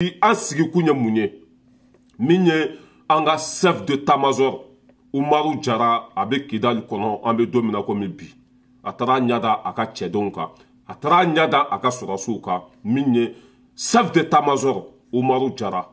An sigikun ye mun ye? Min ye an ka chef d'état-major Umaru Jara, a bɛ Kidali kɔnɔ. An bɛ don min na komi bi, a taara ɲɛ a ka cɛdenw kan, a taara ɲɛ a ka sɔrɔsiw kan. Min ye chef d'état-major Umaru Jara,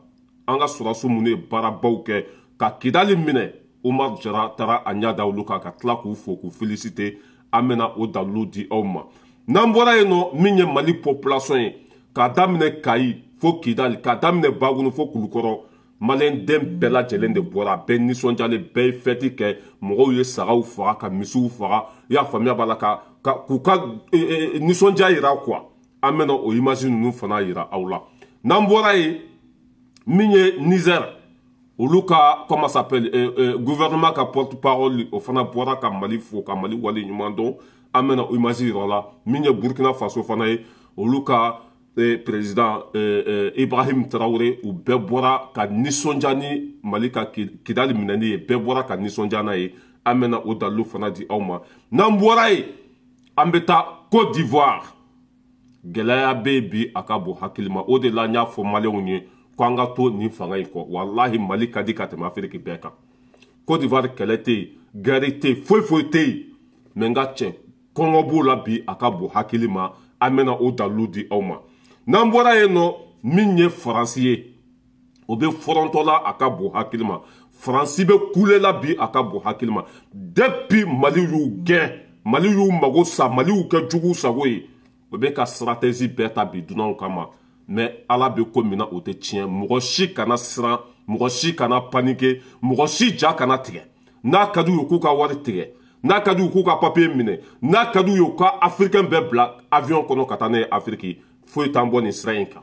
an ka sɔrɔsiw minnu ye baarabaw kɛ ka Kidali minɛ, Umaru Jara taara a ɲɛ da olu kan ka tila k'u fo, k'u féliciter. An bɛna o dalilu di aw ma. N'an bɔra yen nɔ, min ye Mali population ye, k'a daminɛ Kayi fo Kidali, k'a daminɛ Bagunu fo Kulukɔrɔ, maliyɛnden bɛɛ lajɛlen de bɔra, bɛɛ nisɔndiyalen, bɛɛ ye fɛti kɛ. Mɔgɔw ye sagaw faga, ka misiw faga, i y'a faamuya b'a la, ka k'u ka nisɔndiya yira quoi. An bɛna o image ninnu fana yira aw la. N'an bɔra yen, min ye Niger, olu ka, comment s'appelle, gouvernement ka porte parole, o fana bɔra ka Mali fo, ka Mali wale ɲuman dɔn. An bɛna o image yira la. Min ye Burkina Faso fana ye, olu ka président Ibrahim Traoré, u bɛɛ bɔra ka nisɔndiya ni Mali ka Kidali minɛni ye, bɛɛ bɔra ka nisɔndiya n'a ye. An bɛna o dalilu fana di aw ma. N'an bɔra yen, an bɛ taa Côte d'Ivoire. Gɛlɛya bɛ yen bi, a ka bon hakili ma. O de la n y'a fɔ maliyɛnw ye ko an ka to nin fanga in kɔ. Walahi, Mali ka di ka tɛmɛ Afiriki bɛɛ kan. Côte d'Ivoire, kɛlɛ tɛ yen, guerre tɛ yen, foyi foyi tɛ yen, mɛ n ka cɛ, kɔngɔ b'o la bi, a ka bon hakili ma. An bɛna o dalilu di aw ma. N'an bɔra yen nɔ, min ye Faransi ye, o bɛ fɔrɔntɔ la, a ka bon hakili ma. Faransi bɛ kule la bi, a ka bon hakili ma. Depuis Mali y'u gɛn, Mali y'u mago sa, Mali y'u kɛ jugu sago ye, o bɛ ka stratégie bɛɛ ta bi dunanw kama. Mais Ala bɛ ko min na, o tɛ tiɲɛ. Mɔgɔ si kana siran, mɔgɔ si kana paniquer, mɔgɔ si ja kana tigɛ. N'a ka d'u ye, k'u ka wari tigɛ, n'a ka d'u ye, k'u ka papier minɛ, n'a ka d'u ye, u ka africain bɛɛ bila avion kɔnɔ ka taa n'a ye Afiriki, foyi t'an bɔ nin sira in kan.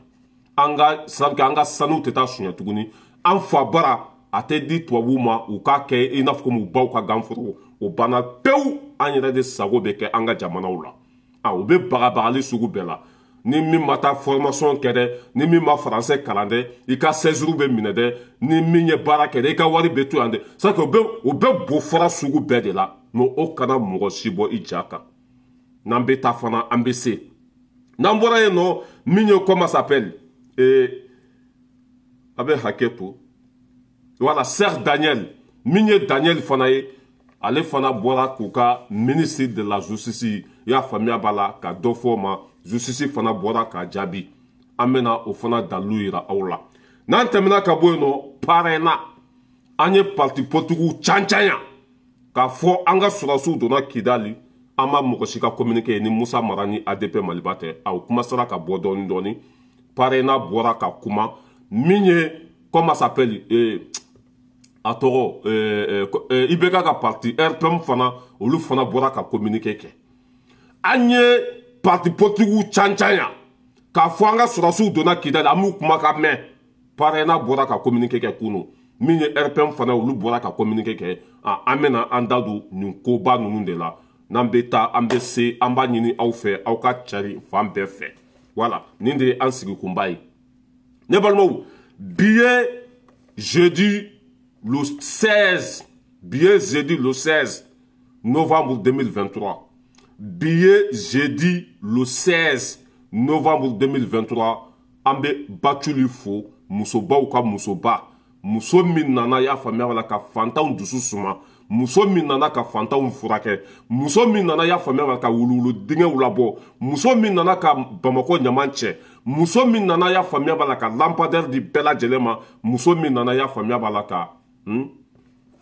An ka sira, an ka sanu tɛ taa suɲɛ tuguni. An fa bara a tɛ di tubabuw ma u k'a kɛ i n'a fɔ komi u baw ka ganforo. O banna pewu. An yɛrɛ de sago bɛ kɛ an ka jamanaw la. A u bɛ bagabagali sugu bɛɛ la. Ni min ma taa formation kɛ dɛ, ni min ma français kalan dɛ, i ka séjour bɛ minɛ dɛ. Ni min ye baara kɛ dɛ, i ka wari bɛ to yan dɛ. C'est que u bɛ bo fara sugu bɛɛ de la. Mais o kana mɔgɔ si bɔ i ja kan. N'an bɛ taa fana, an bɛ se. N'an bɔra yen nɔ, min ye, comment s'appelle, a bɛ hakɛ to, voilà, Serge Daniel. Min ye Daniel fana ye, ale fana bɔra k'u ka ministre de la justice, i y'a faamuya b'a la, ka dɔ fɔ o ma. Justice fana bɔra k'a jaabi. An bɛna o fana dalilu yira aw la. N'an tɛmɛna ka bɔ yen nɔ, PARENA, an ye parti politigiw can can yan k'a fɔ an ka sɔrɔsiw donna Kidali. An ma mɔgɔ si ka communiqué ni Musa Mara ni ADP Maliba tɛ. A kuma sera ka bɔ dɔɔni dɔɔni. PARENA bɔra ka kuma. Min ye, comment s'appelle, a tɔgɔ, IBK ka parti RPM fana, olu fana bɔra ka communiqué kɛ. An ye parti politigiw can can yan k'a fɔ an ka sɔrɔsiw donna Kidali, an m'u kumakan mɛn. PARENA bɔra ka communiqué kɛ kunu. Min ye RPM fana, olu bɔra ka communiqué kɛ. An bɛna an da don nin koba ninnu de la. N'an bɛ taa, an bɛ se. An b'a ɲini aw fɛ, aw ka cari fan bɛɛ fɛ. Voilà, nin de ye an sigikunba ye. Ne balimaw, bi ye jeudi le 16, bi ye jeudi le 16 novembre 2023. Bi ye jeudi le 16 novembre 2023. An bɛ Batuli fo, musobaw ka musoba, muso min nana, y'a faamuya la, ka fantanw dusu suma, muso min nana ka fantanw furakɛ, muso min nana, y'a faamuya la, ka wuluwulu dingɛw labɔ, muso min nana ka Bamakɔ ɲaman cɛ, muso min nana, y'a faamuya b'a la, ka lampadaire di bɛɛ lajɛlen ma, muso min nana, y'a faamuya b'a la, ka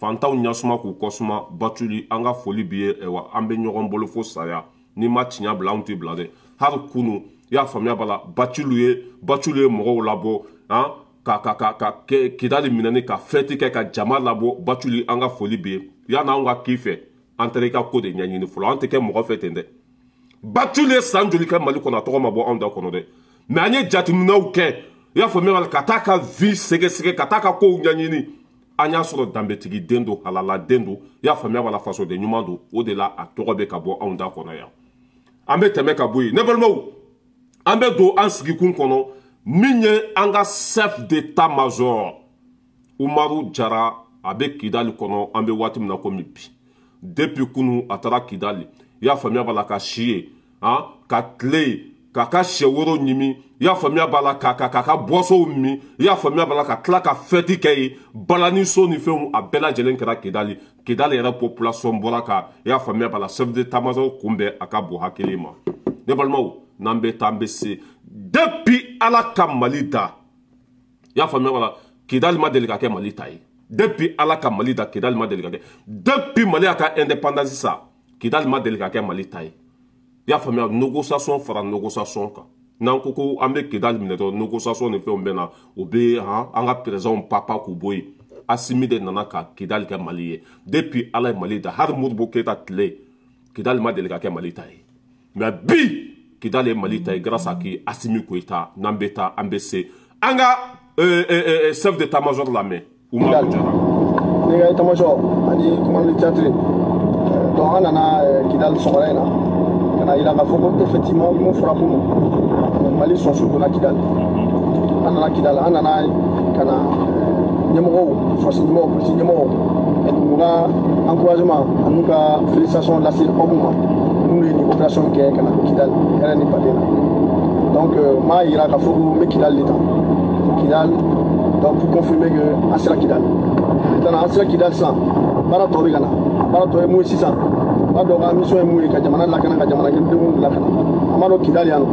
fantanw ɲasuma k'u kɔsuma. Batuli, an ka foli b'i ye. Wa an bɛ ɲɔgɔn bolo fo saya. N'i ma tiɲɛ bila, anw t'i bila dɛ. Hali kunu, i y'a faamuya b'a la, Batuli ye mɔgɔw labɔ han ka Kidali minɛni ka fɛti kɛ, ka jama labɔ. Batuli, an ka foli b'i ye. Yanni anw ka k'i fɛ, an taara i ka ko de ɲɛɲini fɔlɔ. An tɛ kɛ mɔgɔ fɛ ten dɛ. Batuli ye san joli kɛ Mali kɔnɔ, a tɔgɔ ma bɔ anw da kɔnɔ dɛ. Mais an ye jateminɛw kɛ, i y'a faamuya, ka taa ka vie sɛgɛsɛgɛ, ka taa ka kow ɲɛɲini. An y'a sɔrɔ danbetigi den don, halaladen don, i y'a faamuya b'a la, fasoden ɲuman don. O de la a tɔgɔ bɛ ka bɔ anw da kɔnɔ yan. An bɛ tɛmɛ ka bɔ yen. Ne balimaw, an bɛ don an sigikun kɔnɔ. Min ye an ka chef d'état-major Umaru Jara, a bɛ Kidali kɔnɔ. An bɛ waati min na komi bi, depuis kunu a taara Kidali, i y'a faamuya b'a la, ka si ye han, ka tile ye. k'a ka sɛworo ɲimi, i y'a faamuya b'a la, k'a ka boisson min, i y'a faamuya b'a la, ka tila ka fɛti kɛ yen, balaniso ni fɛnw a bɛɛ lajɛlen kɛra Kidali. Kidali yɛrɛ population bɔra ka, i y'a faamuya b'a la, chef d'état-major kunbɛn a ka bon hakili ma. Ne balimaw, n'an bɛ taa an bɛ se depuis Ala ka Mali da, i y'a faamuya b'a la, Kidali ma deli ka kɛ Mali ta ye. Depuis Ala ka Mali da, Kidali ma deli ka kɛ. Depuis Mali y'a ka indépendance sa, Kidali ma deli ka kɛ Mali ta ye. I y'a faamuya, négociation fara négociation kan. N'an ko ko an bɛ Kidali minɛ dɔrɔn, négociation ni fɛnw bɛ na, o bɛ han an ka présidents papa k'u bɔ yen. Assimi de nana ka Kidali kɛ Mali ye. Depuis Ala ye Mali da, hali Modibo Keyita tile, Kidali ma deli ka kɛ Mali ta ye. Mais bi Kidali ye Mali ta ye grâce à qui? Assimi Goïta. N'an bɛ taa an bɛ se. An ka chef d'état-major lamɛn, Umaru Jara. Ne ka état-major ani commandant de théâtre. Donc an nana Kidali sɔgɔmada in na ka na yira k'a fɔ ko effectivement mun fɔra kunun, Mali sɔnsu donna Kidali. An nana Kidali, an nana ka na ɲɛmɔgɔw, sɔrɔsi ɲɛmɔgɔw, polisi ɲɛmɔgɔw, n'u ka encouragement an'u ka félicitation lase aw ma minnu ye nin opération kɛ ka na don Kidali hɛrɛ ni baden na. Donc n b'a yira k'a fɔ ko n bɛ Kidali de ta. Kidali, donc pour confirmer que an sera Kidali. Maintenant an sera Kidali sisan, baara tɔ bɛ ka na. Baara tɔ ye mun ye sisan? N b'a dɔn ka mission ye mun ye, ka jamana lakana, ka jamanadenw lakana. An b'a dɔn Kidali yan nɔ,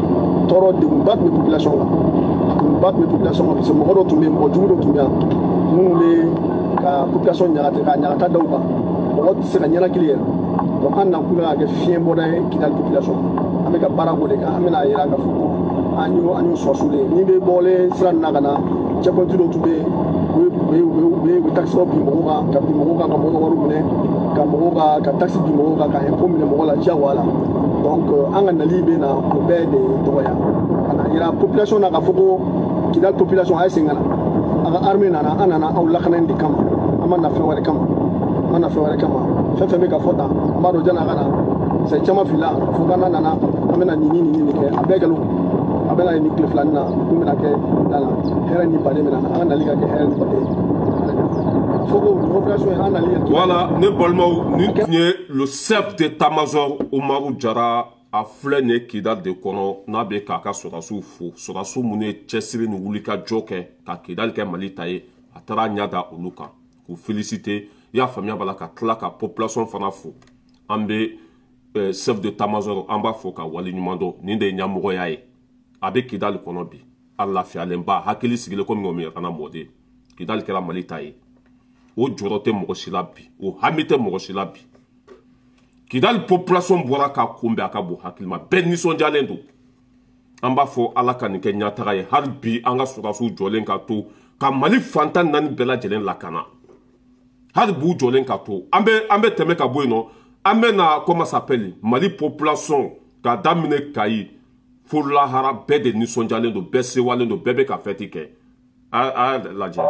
tɔɔrɔ degunba tun bɛ population kan. Degunba tun bɛ population kan parce que mɔgɔ dɔw tun bɛ yen, mɔgɔ jugu dɔw tun bɛ yan minnu bɛ ka population ɲagata, ka ɲagata da u kan. Mɔgɔ tɛ se ka ɲɛnakili yɛrɛ. Donc an nakun bɛ ka kɛ fiɲɛ bɔda ye Kidali population. An bɛ ka baara k'o de kan. An bɛna yira k'a fɔ ko an y'o sɔrɔsiw de ye. N'i bɛ bɔlen sira nin na ka na, checkpoint dɔw tun bɛ yen, u bɛ taxi bin mɔgɔw kan, ka bin mɔgɔw kan, ka mɔgɔw ka wariw minɛ, ka mɔgɔw ka taxi bin mɔgɔw kan, ka impôt minɛ mɔgɔw la diyagoya la. Donc an ka nali bɛ na o bɛɛ de dɔgɔya ka na yira population na k'a fɔ ko Kidali population a ye segin ka na. A ka armée nana, an nana aw lakanani de kama, an ma na fɛn wɛrɛ kama, an ma na fɛn wɛrɛ kama. Fɛn fɛn bɛ ka fɔ tan, an b'a dɔn janni a ka na, c'est caman filila k'a fɔ k'an nana an bɛna nin ni nin kɛ, a bɛɛ nkalon. A bɛna nin tile filanin na mun bɛna kɛ da la, hɛrɛ ni baden bɛna na, an ka nali ka kɛ hɛrɛ ni baden ye. Fo ko nin opération ye an nali ye. Voilà, ne balimaw, nin tun ye le chef d'état-major Umaru Jara. A filɛ nin ye Kidali de kɔnɔ, n'a bɛ k'a ka sɔrɔdasiw fo, sɔrɔdasiw minnu ye cɛsiri ni wulikajɔ kɛ ka Kidali kɛ Mali ta ye. A taara ɲɛ da olu kan k'u féliciter, i y'a faamuya b'a la, ka tila ka population fana fo. An bɛ chef d'état-major, an b'a fo ka waleɲuman dɔn. Nin de ye ɲɛmɔgɔya ye. A bɛ Kidali kɔnɔ bi, a lafiyalenba, hakili sigilen komi ŋɔmi kana mɔden. Kidali kɛra Mali ta ye, o jɔrɔ tɛ mɔgɔ si la bi, o hami tɛ mɔgɔ si la bi. Kidali population bɔra k'a kunbɛn a ka bon hakili ma, bɛɛ nisɔndiyalen don. An b'a fɔ Ala ka nin kɛ ɲɛtaga ye. Hali bi an ka sɔrɔdasiw jɔlen ka to ka Mali fantan naani bɛɛ lajɛlen lakana, hali b'u jɔlen ka to. An bɛ tɛmɛ ka bɔ yen nɔ, an bɛ na comment s'appelle Mali population ka daminɛ Kayi fo lahara, bɛɛ de nisɔndiyalen don, bɛɛ sewalen don, bɛɛ bɛ ka fɛti kɛ. A lajɛ.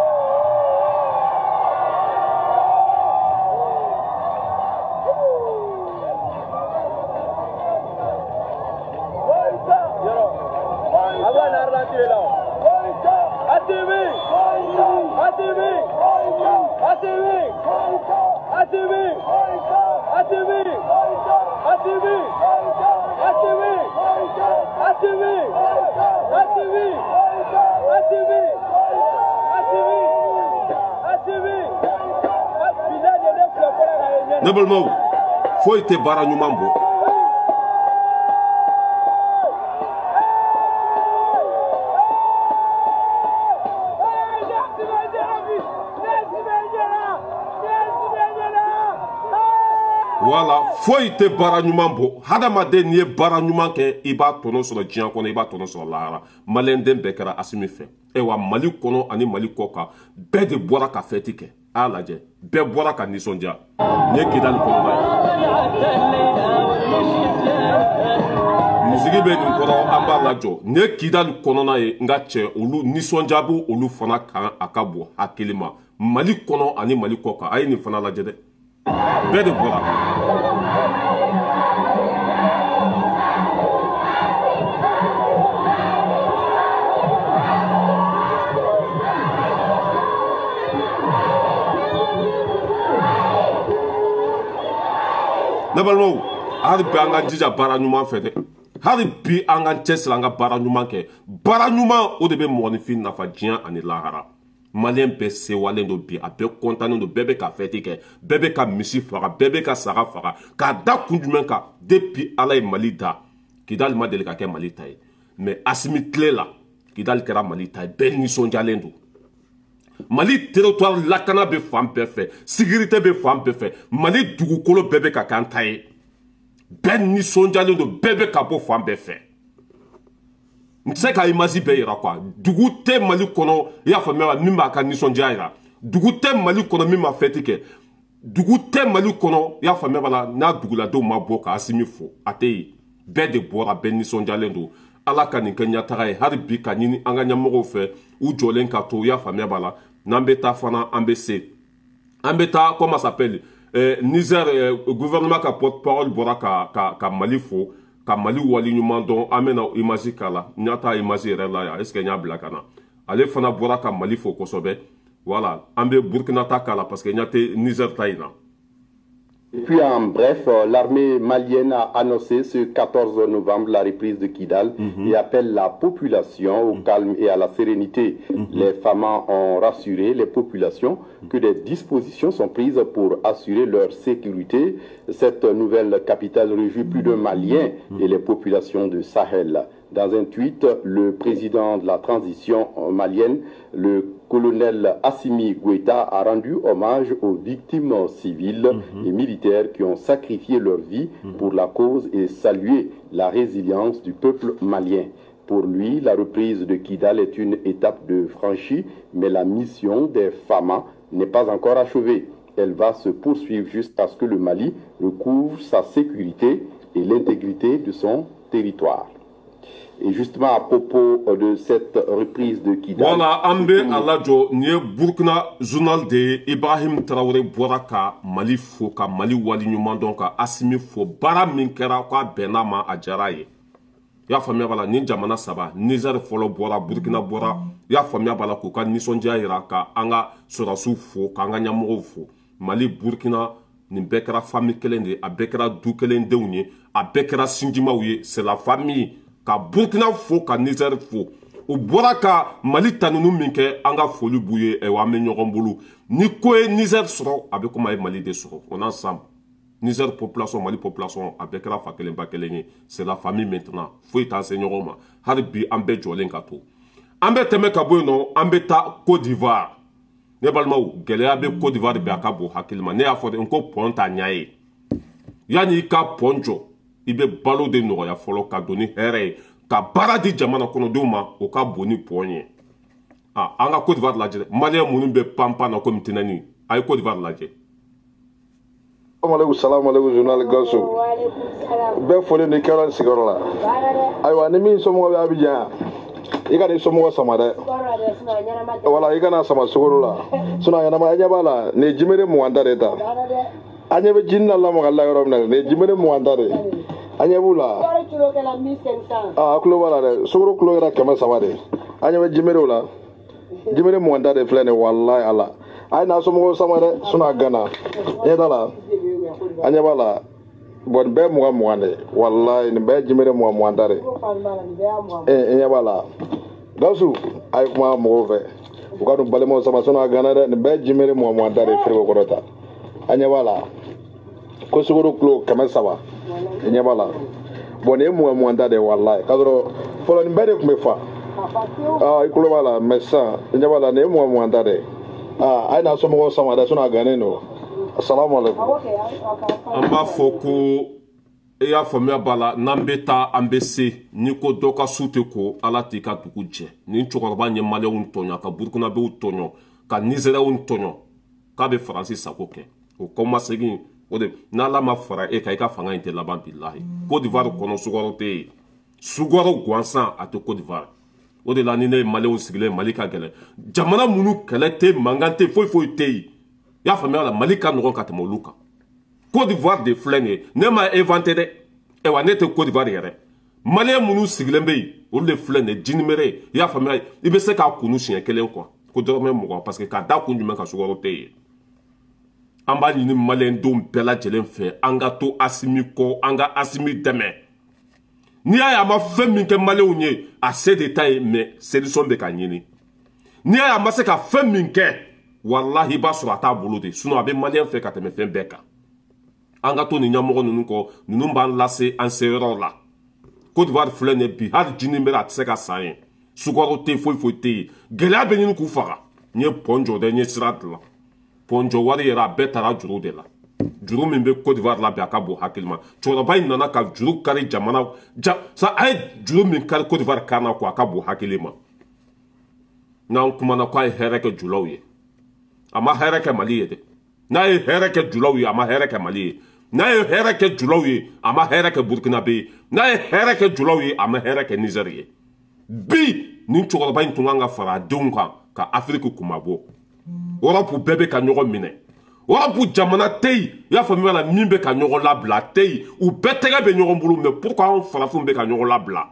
Ne balimaw, foyi tɛ baara ɲuman bɔ. Voilà, foyi tɛ baara ɲuman bɔ. Hadamaden, n'i ye baara ɲuman kɛ, i b'a tɔnɔ sɔrɔ diɲɛ kɔnɔ, i b'a tɔnɔ sɔrɔ lahara. Maliyɛnden bɛɛ kɛra Asimi fɛ. Ayiwa, Mali kɔnɔ ani Mali kɔ kan, bɛɛ de bɔra ka fɛti kɛ. A y'a lajɛ, bɛɛ bɔra ka nisɔndiya. Nin ye Kidali kɔnɔna ye. Misigi bɛ nin kɔrɔ, an b'a lajɔ. Nin ye Kidali kɔnɔna ye. N ka cɛ, olu nisɔndiya b'o olu fana kan, a ka bon hakili ma. Mali kɔnɔ ani Mali kɔ kan, a ye nin fana lajɛ dɛ. Bɛɛ de bɔra. Ne balimaw, hali bi an ka jija baara ɲuman fɛ dɛ. Hali bi an k'an cɛsiri an ka baara ɲuman kɛ. Baara ɲuman o de bɛ mɔgɔninfin nafa diɲɛ ani lahara. Maliyɛn bɛɛ sewalen don bi, a bɛɛ kɔntannen don, bɛɛ bɛ ka fɛti kɛ, bɛɛ bɛ ka misi faga, bɛɛ bɛ ka saga faga. K'a da kun jumɛn kan? Depuis Ala ye Mali da, Kidali ma deli ka kɛ Mali ta ye. Mais Asimi tile la, Kidali kɛra Mali ta ye, bɛɛ nisɔndiyalen don. Mali territoire lakana bɛ fan bɛɛ fɛ, sécurité bɛ fan bɛɛ fɛ, Mali dugukolo bɛɛ bɛ ka k'an ta ye. Bɛɛ nisɔndiyalen don, bɛɛ bɛ ka bɔ fan bɛɛ fɛ. N tɛ se ka image bɛɛ yira quoi. Dugu tɛ Mali kɔnɔ, i y'a faamuya, min b'a ka nisɔndiya yira. Dugu tɛ Mali kɔnɔ min ma fɛti kɛ. Dugu tɛ Mali kɔnɔ, i y'a faamuya b'a la, n'a duguladenw ma bɔ ka Asimi fo, a tɛ yen. Bɛɛ de bɔra, bɛɛ nisɔndiyalen don. Ala ka nin kɛ ɲɛtaga ye. Hali bi ka ɲini an ka ɲɛmɔgɔw fɛ, u jɔlen ka to, i y'a faamuya b'a la. N'an bɛ taa fana, an bɛ se. An bɛ taa, comment ça s'appelle, Niger gouvernement ka porte-parole bɔra ka Mali fo, ka Mali wali ɲuman dɔn. An bɛna image k'a la. N y'a ta image yɛrɛ la yan, est ce que n y'a bila ka na? Ale fana bɔra ka Mali fo kosɛbɛ. Voilà, an bɛ Burkina ta k'a la parce que n ɲɛ tɛ Niger ta in na. Et puis en bref, l'armée malienne a annoncé ce 14 novembre la reprise de Kidal et appelle la population au calme et à la sérénité. Les FAMa ont rassuré les populations que des dispositions sont prises pour assurer leur sécurité. Cette nouvelle capitale réjouit plus d'un Malien et les populations du Sahel. Dans un tweet, le président de la transition malienne, le colonel Assimi Goïta, a rendu hommage aux victimes civiles et militaires qui ont sacrifié leur vie pour la cause et salué la résilience du peuple malien. Pour lui, la reprise de Kidal est une étape de franchie, mais la mission des FAMa n'est pas encore achevée. Elle va se poursuivre jusqu'à ce que le Mali recouvre sa sécurité et l'intégrité de son territoire. Et justement, à propos de cette reprise de Kidal. Voilà, an bɛ a lajɔ. Nin ye Burkina journal de ye. Ibrahim Traoré bɔra ka Mali fo, ka Mali wali ɲuman dɔn, ka Asimi fo. Baara min kɛra, k'a bɛnna ma, a diyara ye. I y'a faamuya b'a la, nin jamana saba, Niger fɔlɔ bɔra, Burkina bɔra, i y'a faamuya b'a la, k'u ka nisɔndiya yira, ka an ka sɔrɔdasiw fo, k'an ka ɲɛmɔgɔw fo. Mali, Burkina, nin bɛɛ kɛra famille kelen de ye, a bɛɛ kɛra du kelen denw ye, a bɛɛ kɛra sinjimaw ye. C'est la famille. Ka Burkina fo, ka Niger fo, u bɔra ka Mali ta ninnu min kɛ, an ka foli b'u ye. Ayiwa, an bɛ ɲɔgɔn bolo. Ni ko ye Niger sɔrɔ, a bɛ komi a ye Mali de sɔrɔ. On ensemble, Niger population, Mali population, a bɛɛ kɛra fa kelen ba kelen ye. C'est la famille maintenant. Foyi t'an se ɲɔgɔn ma. Hali bi an bɛɛ jɔlen ka to. An bɛ tɛmɛ ka bɔ yen nɔ, an bɛ taa Côte d'Ivoire. Ne balimaw, gɛlɛya bɛ Côte d'Ivoire bi, a ka bon hakili ma. Ne y'a fɔ de, n ko pɔn t'a ɲɛ ye. Yanni i ka pɔn jɔ, i bɛ balo de nɔgɔya fɔlɔ, ka don ni hɛrɛ ye, ka baara di jamana kɔnɔdenw ma, o ka bon ni pɔn ye. Ah, an ka Côte d'Ivoire lajɛ. Maliyɛn minnu bɛ panpan na komi tɛnɛni, a ye Côte d'Ivoire lajɛ. Salaamaaleykum, salaamaaleykum, journal Gawusu. Bɛɛ fɔlen don i kɛyɔrɔ ni sigiyɔrɔ la. Ayiwa, ni min somɔgɔ bɛ Abidjan, i ka n'i somɔgɔ sama dɛ. Wala i kana sama sukaro la. Sinon a ɲɛnama, a ɲɛ b'a la, nin ye jimere 20 ta de ta. A ɲɛ bɛ jini na lamagali la yɔrɔ min na, nin ye jimere 20 ta de. A ɲɛ b'u la. Aa, a tulo b'a la dɛ, sukaro kilo kɛra 300 de. A ɲɛ bɛ jimerew la. Jimere 20 ta de filɛ nin ye, walayi Ala. A ye n'a somɔgɔw sama dɛ, sinon a gana. Ɲɛ t'a la. A ɲɛ b'a la. Bon, nin bɛɛ 20 20 de. Walayi, nin bɛɛ jimere 20 20 ta de. E ɲɛ b'a la. Gawusu, a ye kuma mɔgɔw fɛ. U ka n'u balimaw sama, sinon a gana dɛ. Nin bɛɛ jimere 20 20 ta de frigo kɔnɔ ta. A ɲɛ b'a la. Ko sukaro kilo 300. I ɲɛ b'a la. Bon, nin ye 20 20 ta de ye, walayi. K'a sɔrɔ fɔlɔ nin bɛɛ de tun bɛ fa. Aa, i tulo b'a la, mais sisan i ɲɛ b'a la, nin ye 20 20 ta de ye. Aa, a ye n'a somɔgɔw sama dɛ, sinon a gannen don. Asalamu alaikum. An b'a fɔ ko i y'a faamuya b'a la, n'an bɛ taa, an bɛ se. N'i ko dɔ ka su tɛ ko, Ala t'i ka dugu jɛ. Nin cɛkɔrɔba ye maliyɛnw tɔɲɔ, ka burukinabew tɔɲɔ, ka nizɛrɛnw tɔɲɔ, k'a bɛ Faransi sago kɛ. O kɔmasegin o de, n'Ala ma fara e kan, i ka fanga in tɛ laban, bilahi. Côte d'Ivoire kɔnɔ, sukaro tɛ yen, sukaro gansan a tɛ Côte d'Ivoire. O de la ni ne ye maliyɛnw sigilen, Mali ka gɛlɛn. Jamana minnu kɛlɛ tɛ, mankan tɛ, foyi foyi tɛ yen, i y'a faamuya la, Mali ka nɔgɔn ka tɛmɛ olu kan. Côte d'Ivoire de filɛ nin ye, ne ma inventé dɛ. Ayiwa, ne tɛ Côte d'Ivoire yɛrɛ. Maliyɛn minnu sigilen bɛ yen, olu de filɛ nin ye, jinimere, i y'a faamuya, i bɛ se k'a kunu siɲɛ kelen quoi, ko dɔrɔmɛ 20, parce que k'a da kun jumɛn kan, sukaro tɛ yen. An b'a ɲini maliyɛndenw bɛɛ lajɛlen fɛ, an ka to Asimi kɔ, an ka Asimi dɛmɛ. N'i y'a ye a ma fɛn min kɛ maliyɛnw ye, a se de ta ye, mais solution bɛ ka ɲini. N'i y'a ye a ma se ka fɛn min kɛ, walahi i b'a sɔrɔ a t'a bolo de, sinon a bɛ maliyɛn fɛ ka tɛmɛ fɛn bɛɛ kan. An ka to nin ɲɛmɔgɔ ninnu kɔ, ninnu b'an lase an seyɔrɔw la. Côte d'Ivoire filɛ nin ye bi, hali jini bɛ a tɛ se ka san yen, sukaro tɛ yen, foyi foyi tɛ yen, gɛlɛya bɛ ɲini k'u faga. N ye pɔn jɔ dɛ, n ye sira dilan. Pɔn jɔ wari yɛrɛ a bɛɛ taara juru de la. Juru min bɛ Côte d'Ivoire la bi, a ka bon hakili ma. Cɛkɔrɔba in nana ka juru kari jamana ja sa, a ye juru min kari Côte d'Ivoire kan na ko a ka bon hakili ma. N'an kumana k'a ye hɛrɛ kɛ julaw ye, a ma hɛrɛ kɛ Mali ye dɛ. N'a ye hɛrɛ kɛ julaw ye, a ma hɛrɛ kɛ Mali ye. N'a ye hɛrɛ kɛ julaw ye, a ma hɛrɛ kɛ Burkinabé ye. N'a ye hɛrɛ kɛ julaw ye, a ma hɛrɛ kɛ Niger ye. Bi nin cɛkɔrɔba in tun kan ka fara a denw kan ka Afiriki kunmabɔ. Europe bɛɛ bɛ ka ɲɔgɔn minɛ. Europe jamana tɛ yen, i y'a faamuya la, min bɛ ka ɲɔgɔn labila a tɛ yen. U bɛɛ tɛgɛ bɛ ɲɔgɔn bolo, mais pourquoi anw farafinw bɛ ka ɲɔgɔn labila